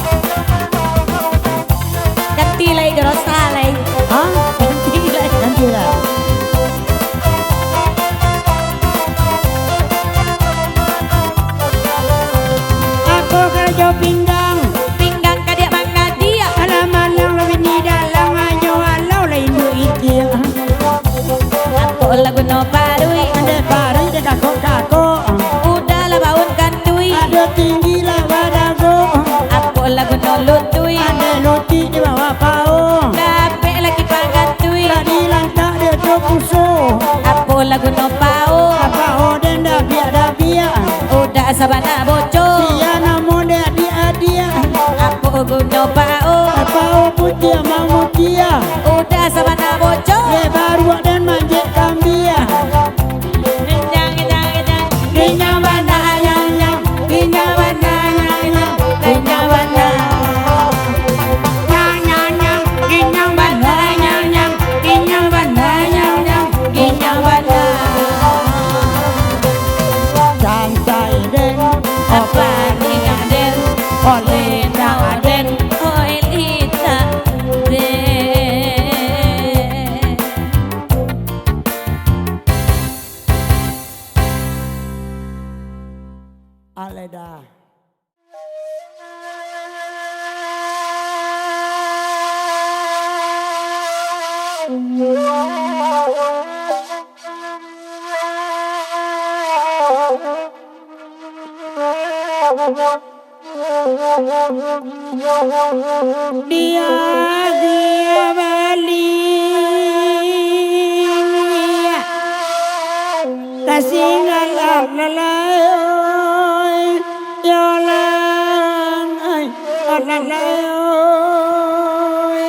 Ganti lai, garosa lai. Ha? Ganti lai. Ganti lai. Apo karajo pinggang? Pinggang kadiak mangadiak. Alah manang lah bini dalang, hanyo alau lah induak itiak. Apo lah guno paruik? Andai paruik dek kakok-kakok. Udah lah baun kantui. Ado tinggi lah badago. Apo lah guno lutui? Andai lutuik di bawah paho. Dapek laki pangantui. Tadi lantak dek jo puso. Apo lah guno paho? Paho den dabiak-dabiak. Udah sabana boco. Sia namo dek adiak-adiak. Apo guno paho? Paho putiah mamukiah. Udah sabana boco. Dek baruak den manjek kambiah. Kenyang, kenyang, kenyang. Kenyang bana, nyang, nyang. Kenyang bana, nyang, nyang. Kenyang bana. Nyang, nyang, nyang. Kenyang bana, nyang, nyang. Kenyang bana, nyang, nyang. Kenyang bana. Santai den. Apa ni yang den? Oleh nak den. Oleh tak den. Aleda. Dia, dia bali. Tasinggalah lalai, yo lah, ai, lalai, oi.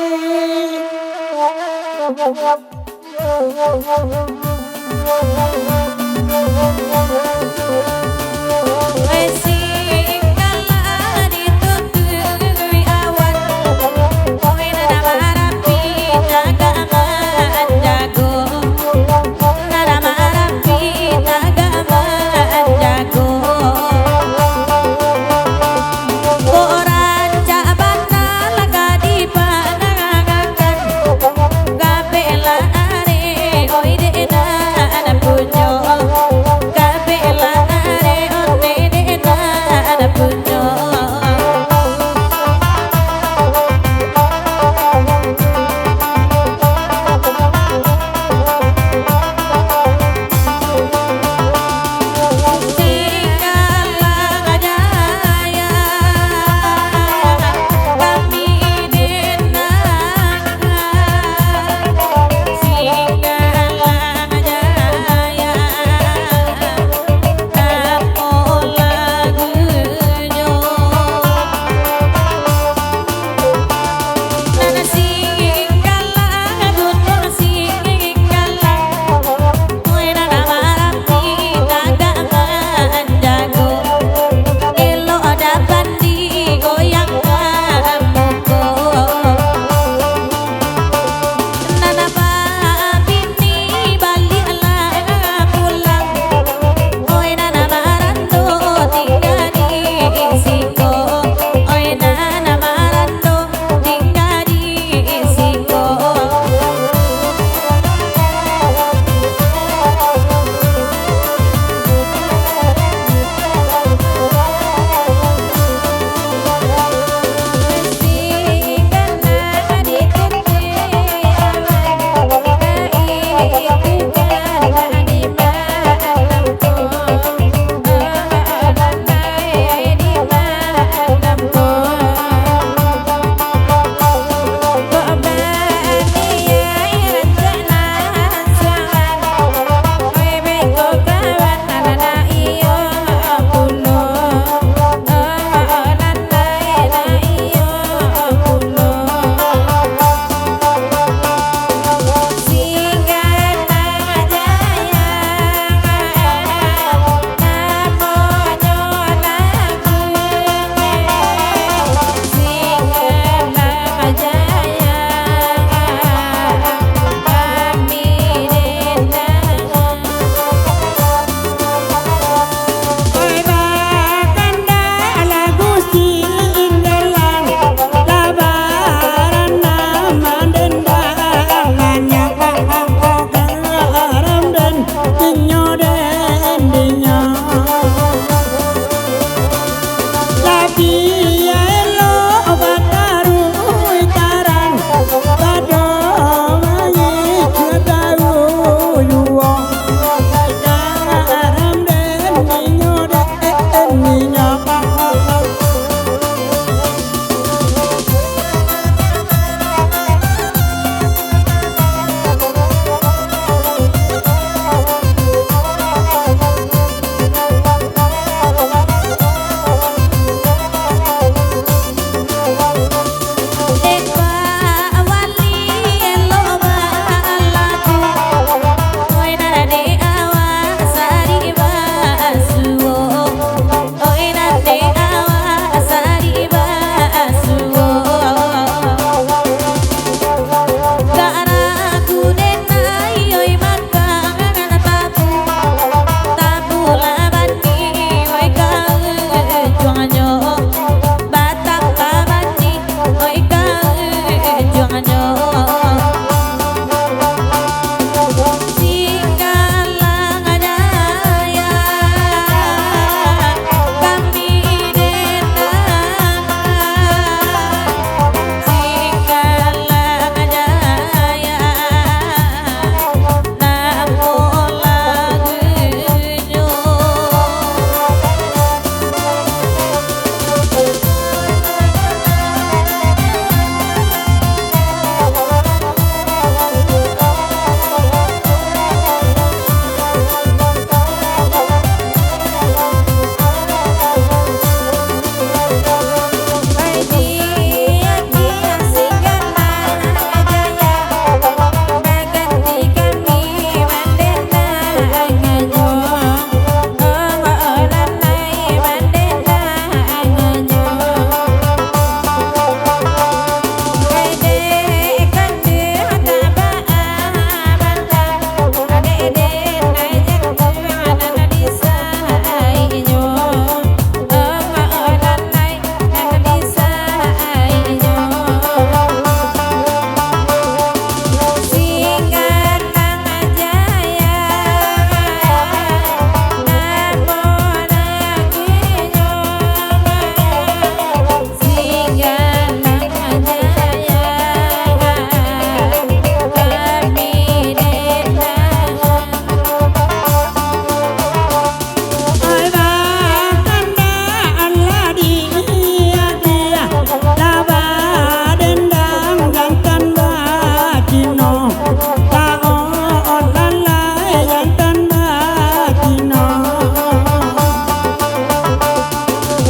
Kok rancak bana lah ka dipanangkan, kabek lah arek, oi, dek nan punyo.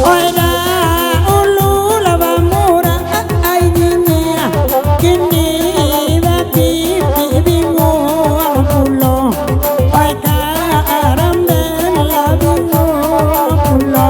Oi, daulu lah bamurah ai niniak, kini babibik binguang pulo. Oi, karambek lah binguang pulo.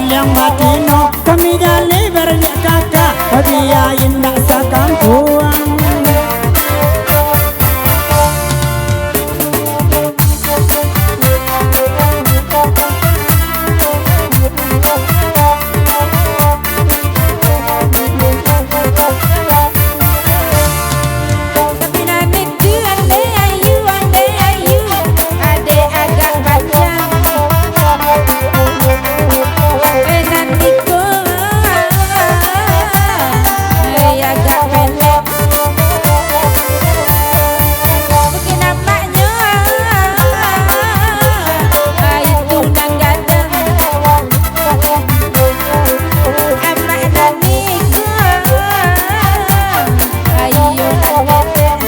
Yang batino kami jaleh baranak kakak, bia indak sakampuang. Tapi nan itu, Ande Ayu, Ande Ayu, adek agak panjang. Eh, nan iko, eh, agak pendek. Mungkin amaknyo, ah, itu nan gadang. Amak nan iko, ayu nan ketek.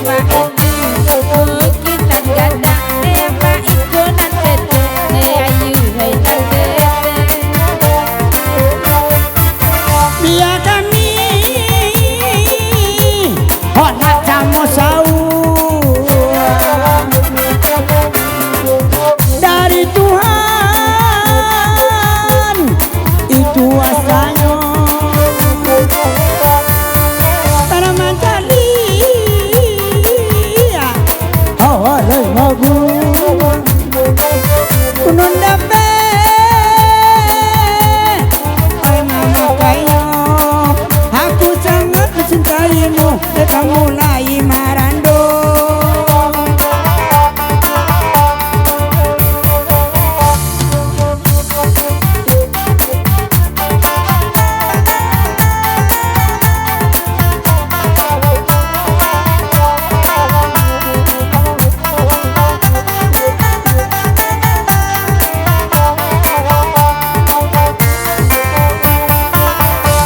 Amak itu mungkin nan gadang. Eh, amak iko nan ketek. Eh, ayu, hai nan ketek. Bia kami, hok nak samo sauak dari Tuhan, itu asanyo. Tanah mancaliak, oh, lai magu. Kunun dapek, ai mamakainyo, aku sangat mancintaimu, dek kamu lai marando.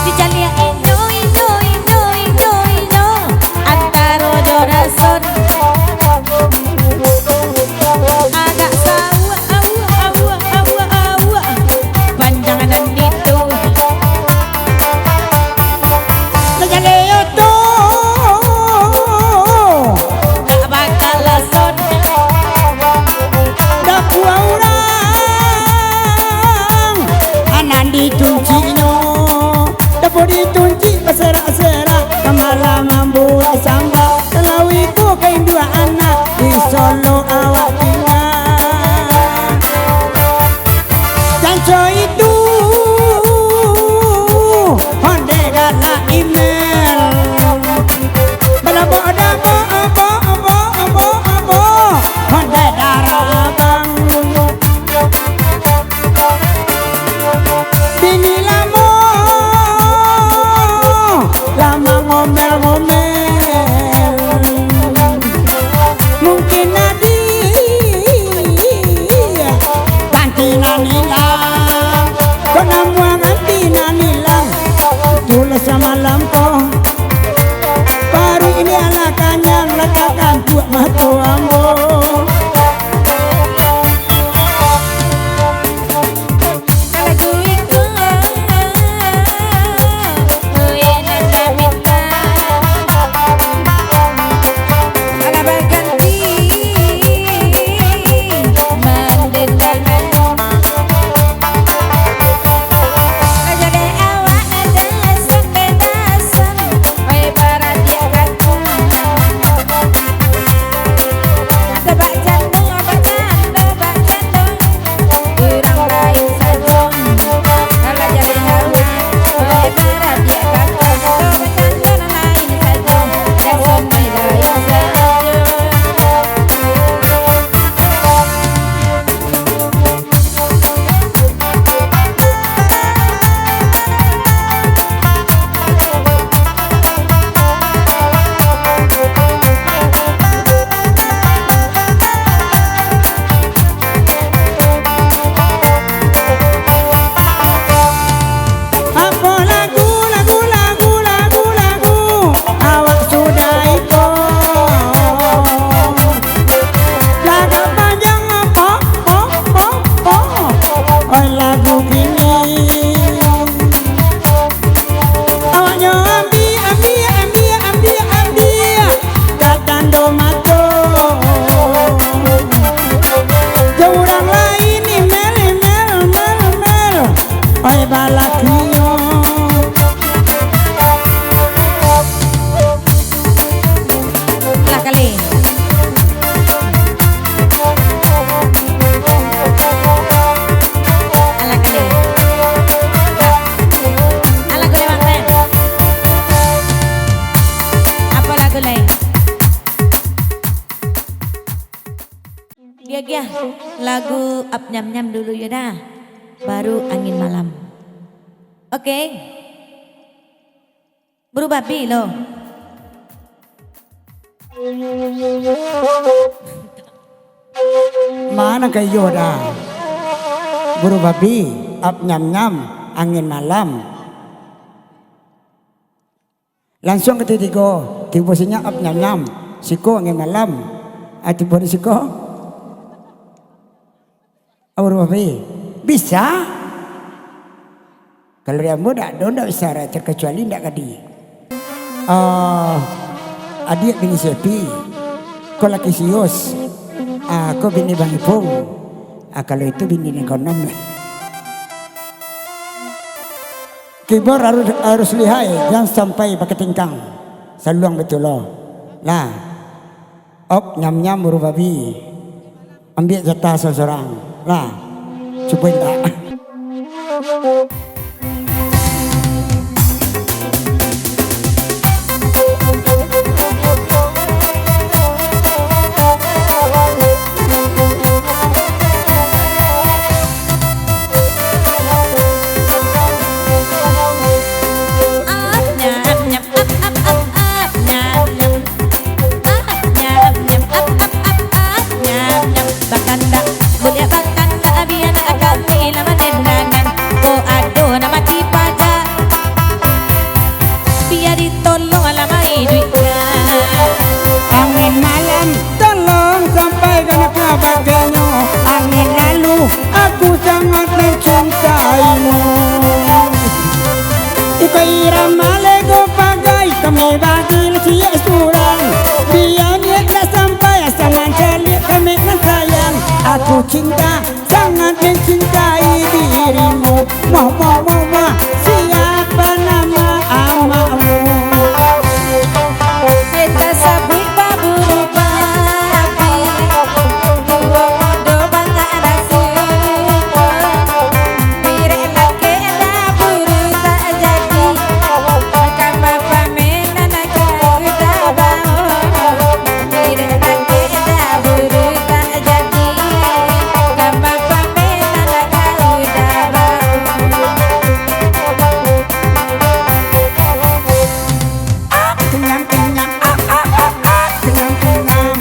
Dicaliak inyo, inyo, inyo, inyo, inyo, antaro jo rason. Agak sauak, auak, auak, auak, auak, panjang nan ditu. Najaleo tu. Dak bakal lason. Dakua urang, anan dicunciknyo. Dapua dicuncik baserak-serak, kamalah mambuek sambak. Kalau iko ka induak anak, di Solo awak tingga. Janco itu, onde galak imel. Balabok dabo, abo, abo, abo, abo, onde darah abang. Bini lamo, lamo ngomel-ngomel. Mungkin adi, ganti nan ilang. Kok namuah ganti nan ilang. Itulah samalam ko. Paruik ini alah kanyang, lah takan puak mato ambo. Apo lagu, lagu, lagu, lagu, lagu, awak sudah iko. Lagu panjang, po, po, po, po. Oi, lagu kini. Awaknyo ambiak, ambiak, ambiak, ambiak, ambiak. Tatando mato. Jo urang lain imel, imel, imel, imel. Nyam-nyam dulu yo dah. Baru angin malam. Oke. Buru babi lo. Mano ka iyo dah. Buru babi, ap nyam-nyam, angin malam. Lansuang ka tigo, tibo siko ap nyam-nyam, siko angin malam. Ah, tibo di siko. Aur Wafi. Bisa? Kalau di ambo dak ado, dak bisa, terkecuali dak kadi. Ah, adiak bini Sepi, ko laki Sius, ah, ko bini Bang Ipung. Ah, kalau itu bini ni konom. Kibor harus, harus lihai, jan sampai bakatingkang. Saluang batua lo. Lah. Op, nyam-nyam, buru babi. Ambiak jatah surang-surang. Lah. Cubo indak. Bakandak, buliak bakandak, bia nak kami lah manenangkan. Ko ado nan mati paja, bia ditolong lah maiduikkan. Angin malam, tolong sampaikan kabaranyo. Angin lalu, aku sangat mencintaimu. Iko irama lego pagai, kami bagi ciek surang. Bia miak lah sampai, asa mancaliak kami nan sayang. Aku cinta, sangat mencintai dirimu. Moh, moh, moh, moh, siapa nama amakmu? Beta sabuik baburu babi, duo mudo bangak nasi. Mirek lakek daburu tak jadi, kama pamenan kau tabao. Mirek lakek daburu tak jadi, kama pamenan kau tabao. Ah, kenyang, kenyang, ah, ah, ah, ah, kenyang, kenyang.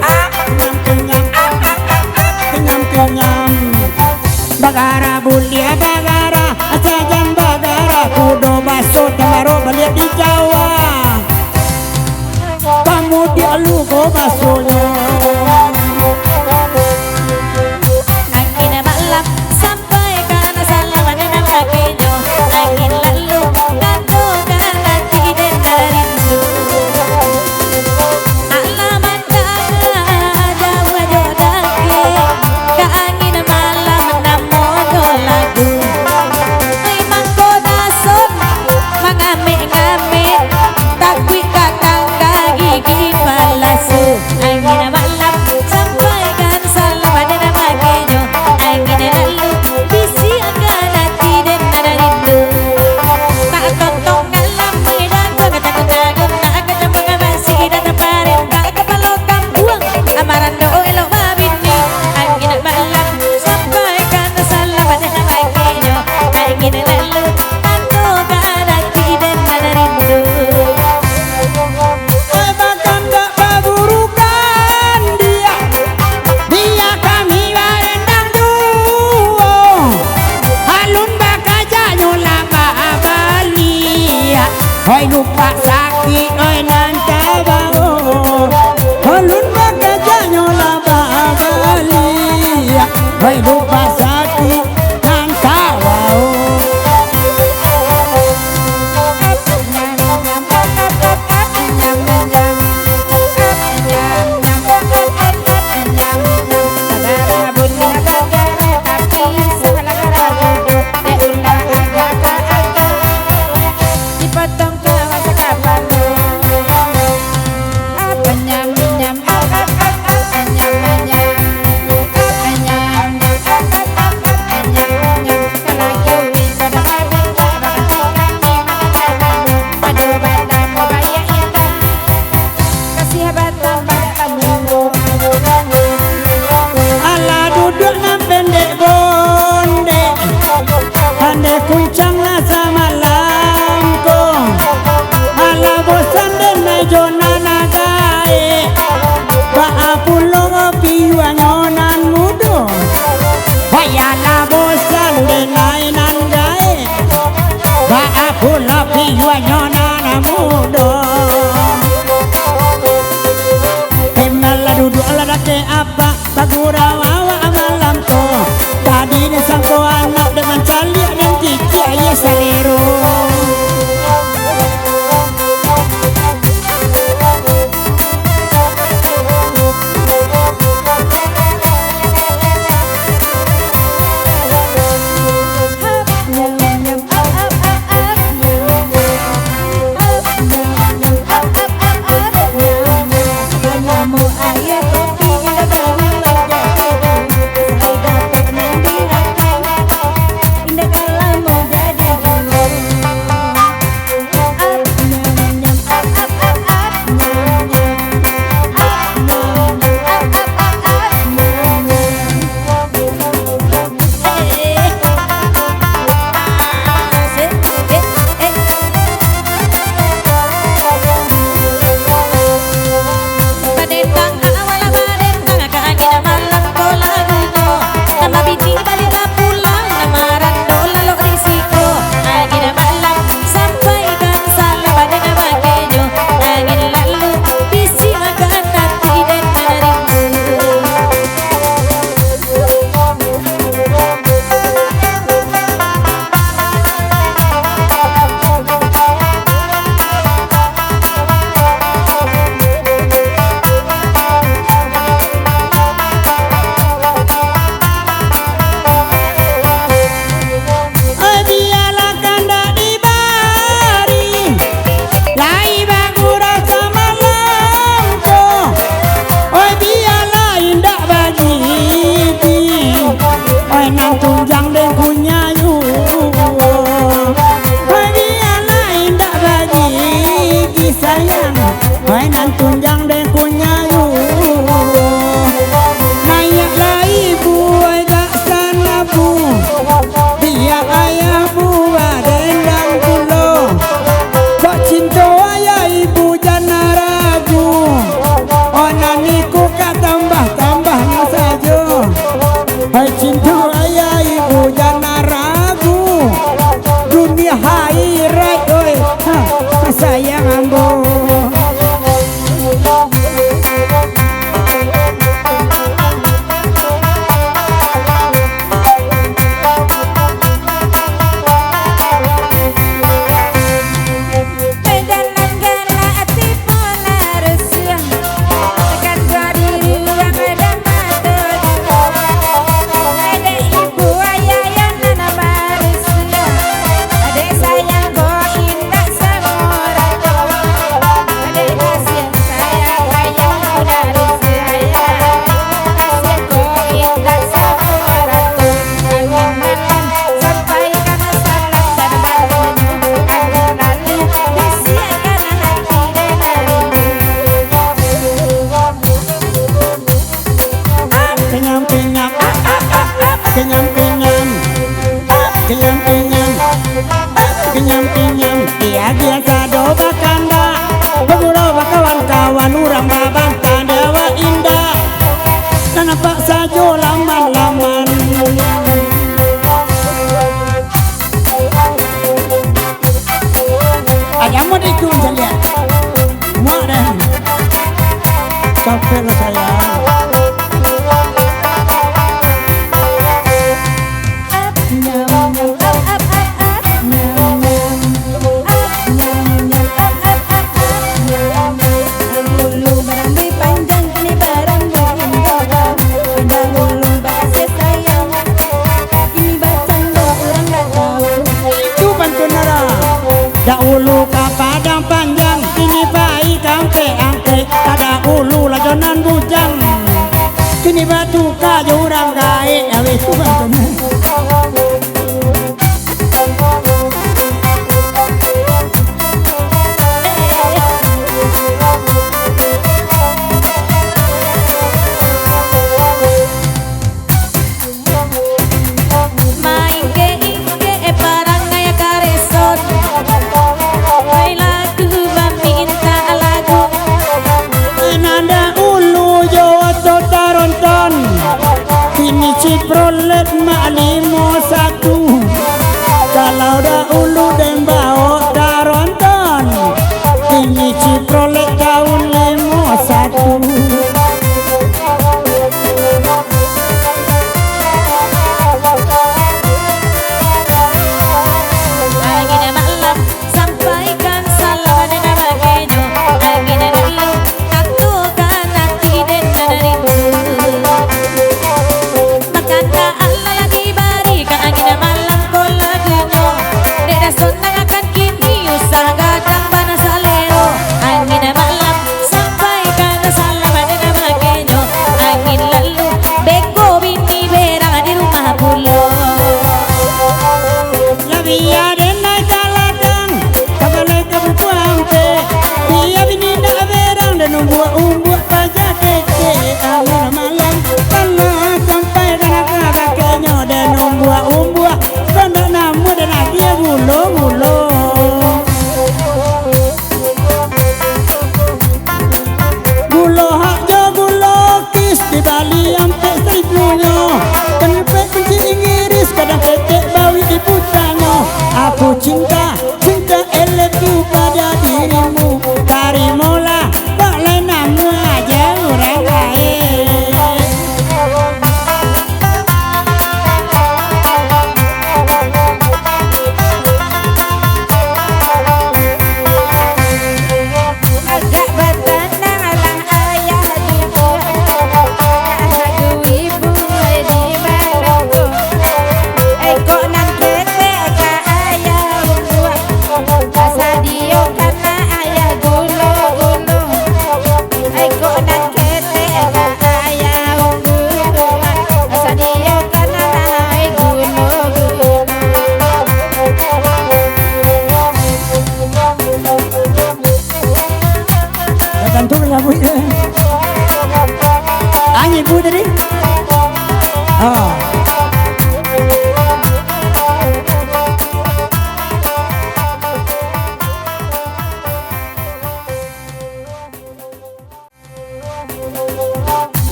Ah, kenyang, kenyang, ah, ah, ah, ah, kenyang, kenyang. Bagara buliah bagara, sajan bagara, kudo baso tamaro baliak di Jawa. Kamu dialu ko basonyo. Angin malam sampaikan salam nan bakinyo. Angin lalu katokan hati den rindu. Alah mandanga jauah jo dakek, ka angin malam namo jo lagu. Ai mangko dason mangamek-ngamek, takuik ka tangga gigi palasu. Angin malam sampaikan salam nan bakinyo. Angin lalu bisiakan hati den nan rindu. Nak tontong alam medan, nak tanggung-tanggung, nak kacamuk masih dan taparentah kapalo kampuang. Amaran doh elok babini. Angin malam sampaikan salam nan bakinyo. Angin lalu katokan hati den nan rindu. Oi, bakandak baburukan dia, dia kami barendang duo. Alun bakajanyo lah babaliak. Oi, lupak sakik, oi, nan tabao. Alun bakajanyo lah babaliak. Oi, lupak sakik, nan tabao. Dipotong kawa sakapa, Kenyang-kenyang, kenyang-kenyang, diagiah sado bakandak, bagulo bakawan-kawan, urang babantang di awak indak, nan nampak sajo laman-laman. Aja mau diikun saja. Muak dah. Capek lah saya. Itu pantun nara. Dahulu ka Padang Panjang, kini pai ka Angkek-Angkek. Tadahulu lah jo nan bujang, kini batuka jo urang gaek. Aweh, itu pantun. Main game, game parangai kareso. Main lagu, baminta lagu. Nan dahulu jo oto taronton, kini Chevrolet mah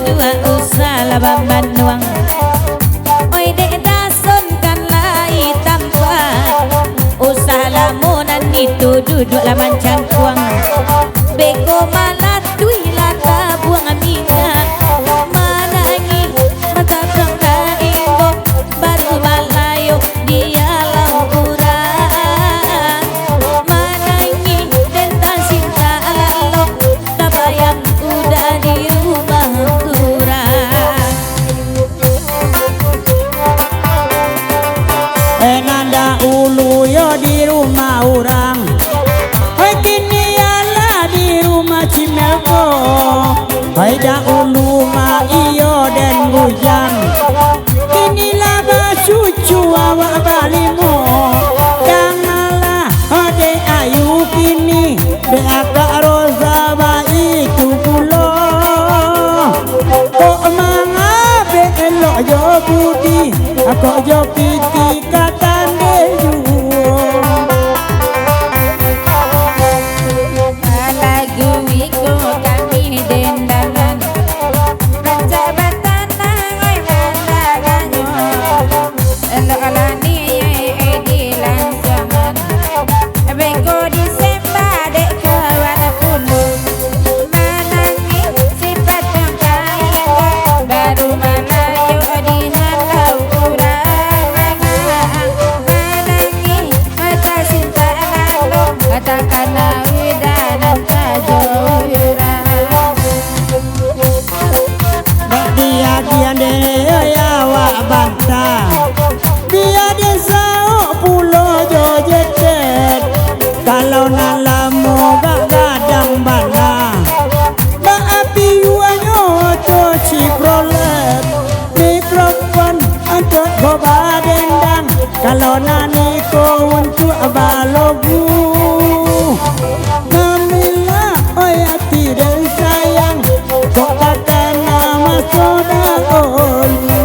Dua usah lah bamanuang. Oi dek Dason kan lai tampan. Usah lamo nan itu duduak lah mancangkuang. Beko malah tuih lah tabuang minyak. Manangih matatang ka imbok. Baru balayo di alam urang. Manangih den tasintak lalok. Tabayang uda di rumah urang. Eh, nan dahulu yo di rumah urang. Hai, kini alah di rumah Cimeko. Hai, dahulu mah iyo den bujang. Kini lah bacucu awak balimo. Janganlah, oh, dek ayu kini. Dek akak Roza baitu pulo. Kok mangabek elok jo budi, kok jo pitih ka tandeh juo. Lagu iko kami dendangan, rancak batanang, oi, mandagannyo. Elok lah ni, eh, eh, dilansuangan. Beko disemba dek kawan pulo. Manangih sipatuang kain, baru malayo di halau urang. Manangih mata sinta lalu, takana widanan tajo urang. Bak diagian dek awak banta, bia den saok pulo jo jeket. Kalau nan lamo gak gadang bana, bak api uanyo oto Chevrolet. Mikrofon untuak ko badendang, kalau nan iko untuak balogu. Namilah, oi ati den sayang, kok takana maso dahulu.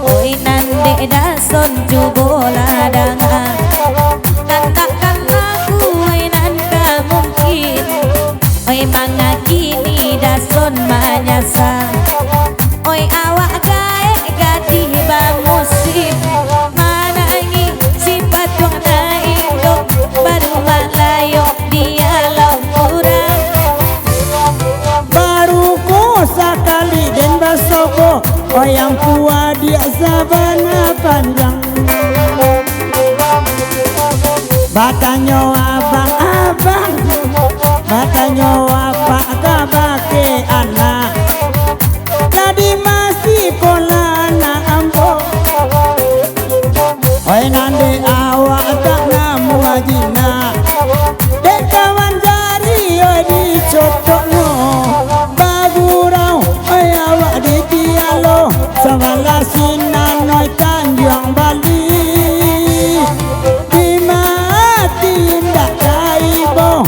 Oi nan dek Dason, cubolah danga. Nan takkan laku, oi nan ka mungkin. Oi mangakini Dason manyasa. Oi awak gaek gadih bamusim. Manangih sipatuang na indo, baru malayok di alam urang. Baru ko sakali den basobo, oi ampu adiak sabana panjang. Batanyo abang-abang, batanyo apak kabake anak. Jadi masikolah anak ambo. Oi nan dek awak tak namuah jinak. Dek kawan jari oi dicotoknyo. Bagurau oi awak di Tialo. Sabalah sinan oi Tanjuang Bali. Di mati indak taibo.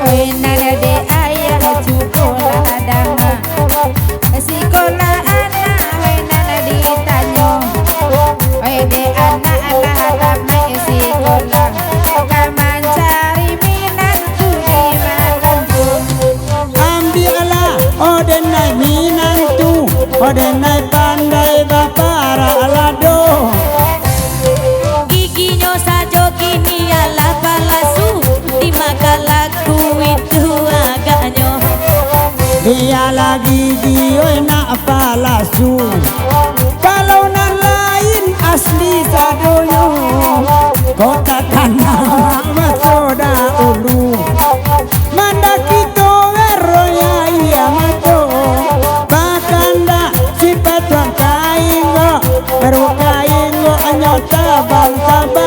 Oi nan dek ayah cubolah danga. Sikolah anak, oi nan ditanyo. Oi dek anak lah tamaik sikolah, ka mancari minantu di malam tu. Ambiaklah, oh denai minantu, oh denai pandai baparak lado. Giginyo sajo kini alah palasu, di ma ka laku itu agaknyo. Bialah gigi oi nak palasu, kalau nan lain asli sadonyo. Kok takana maso dahulu. Mandaki tower oi aia mato, bakandak sipatuang kain ko, baru ka Tabang-tabang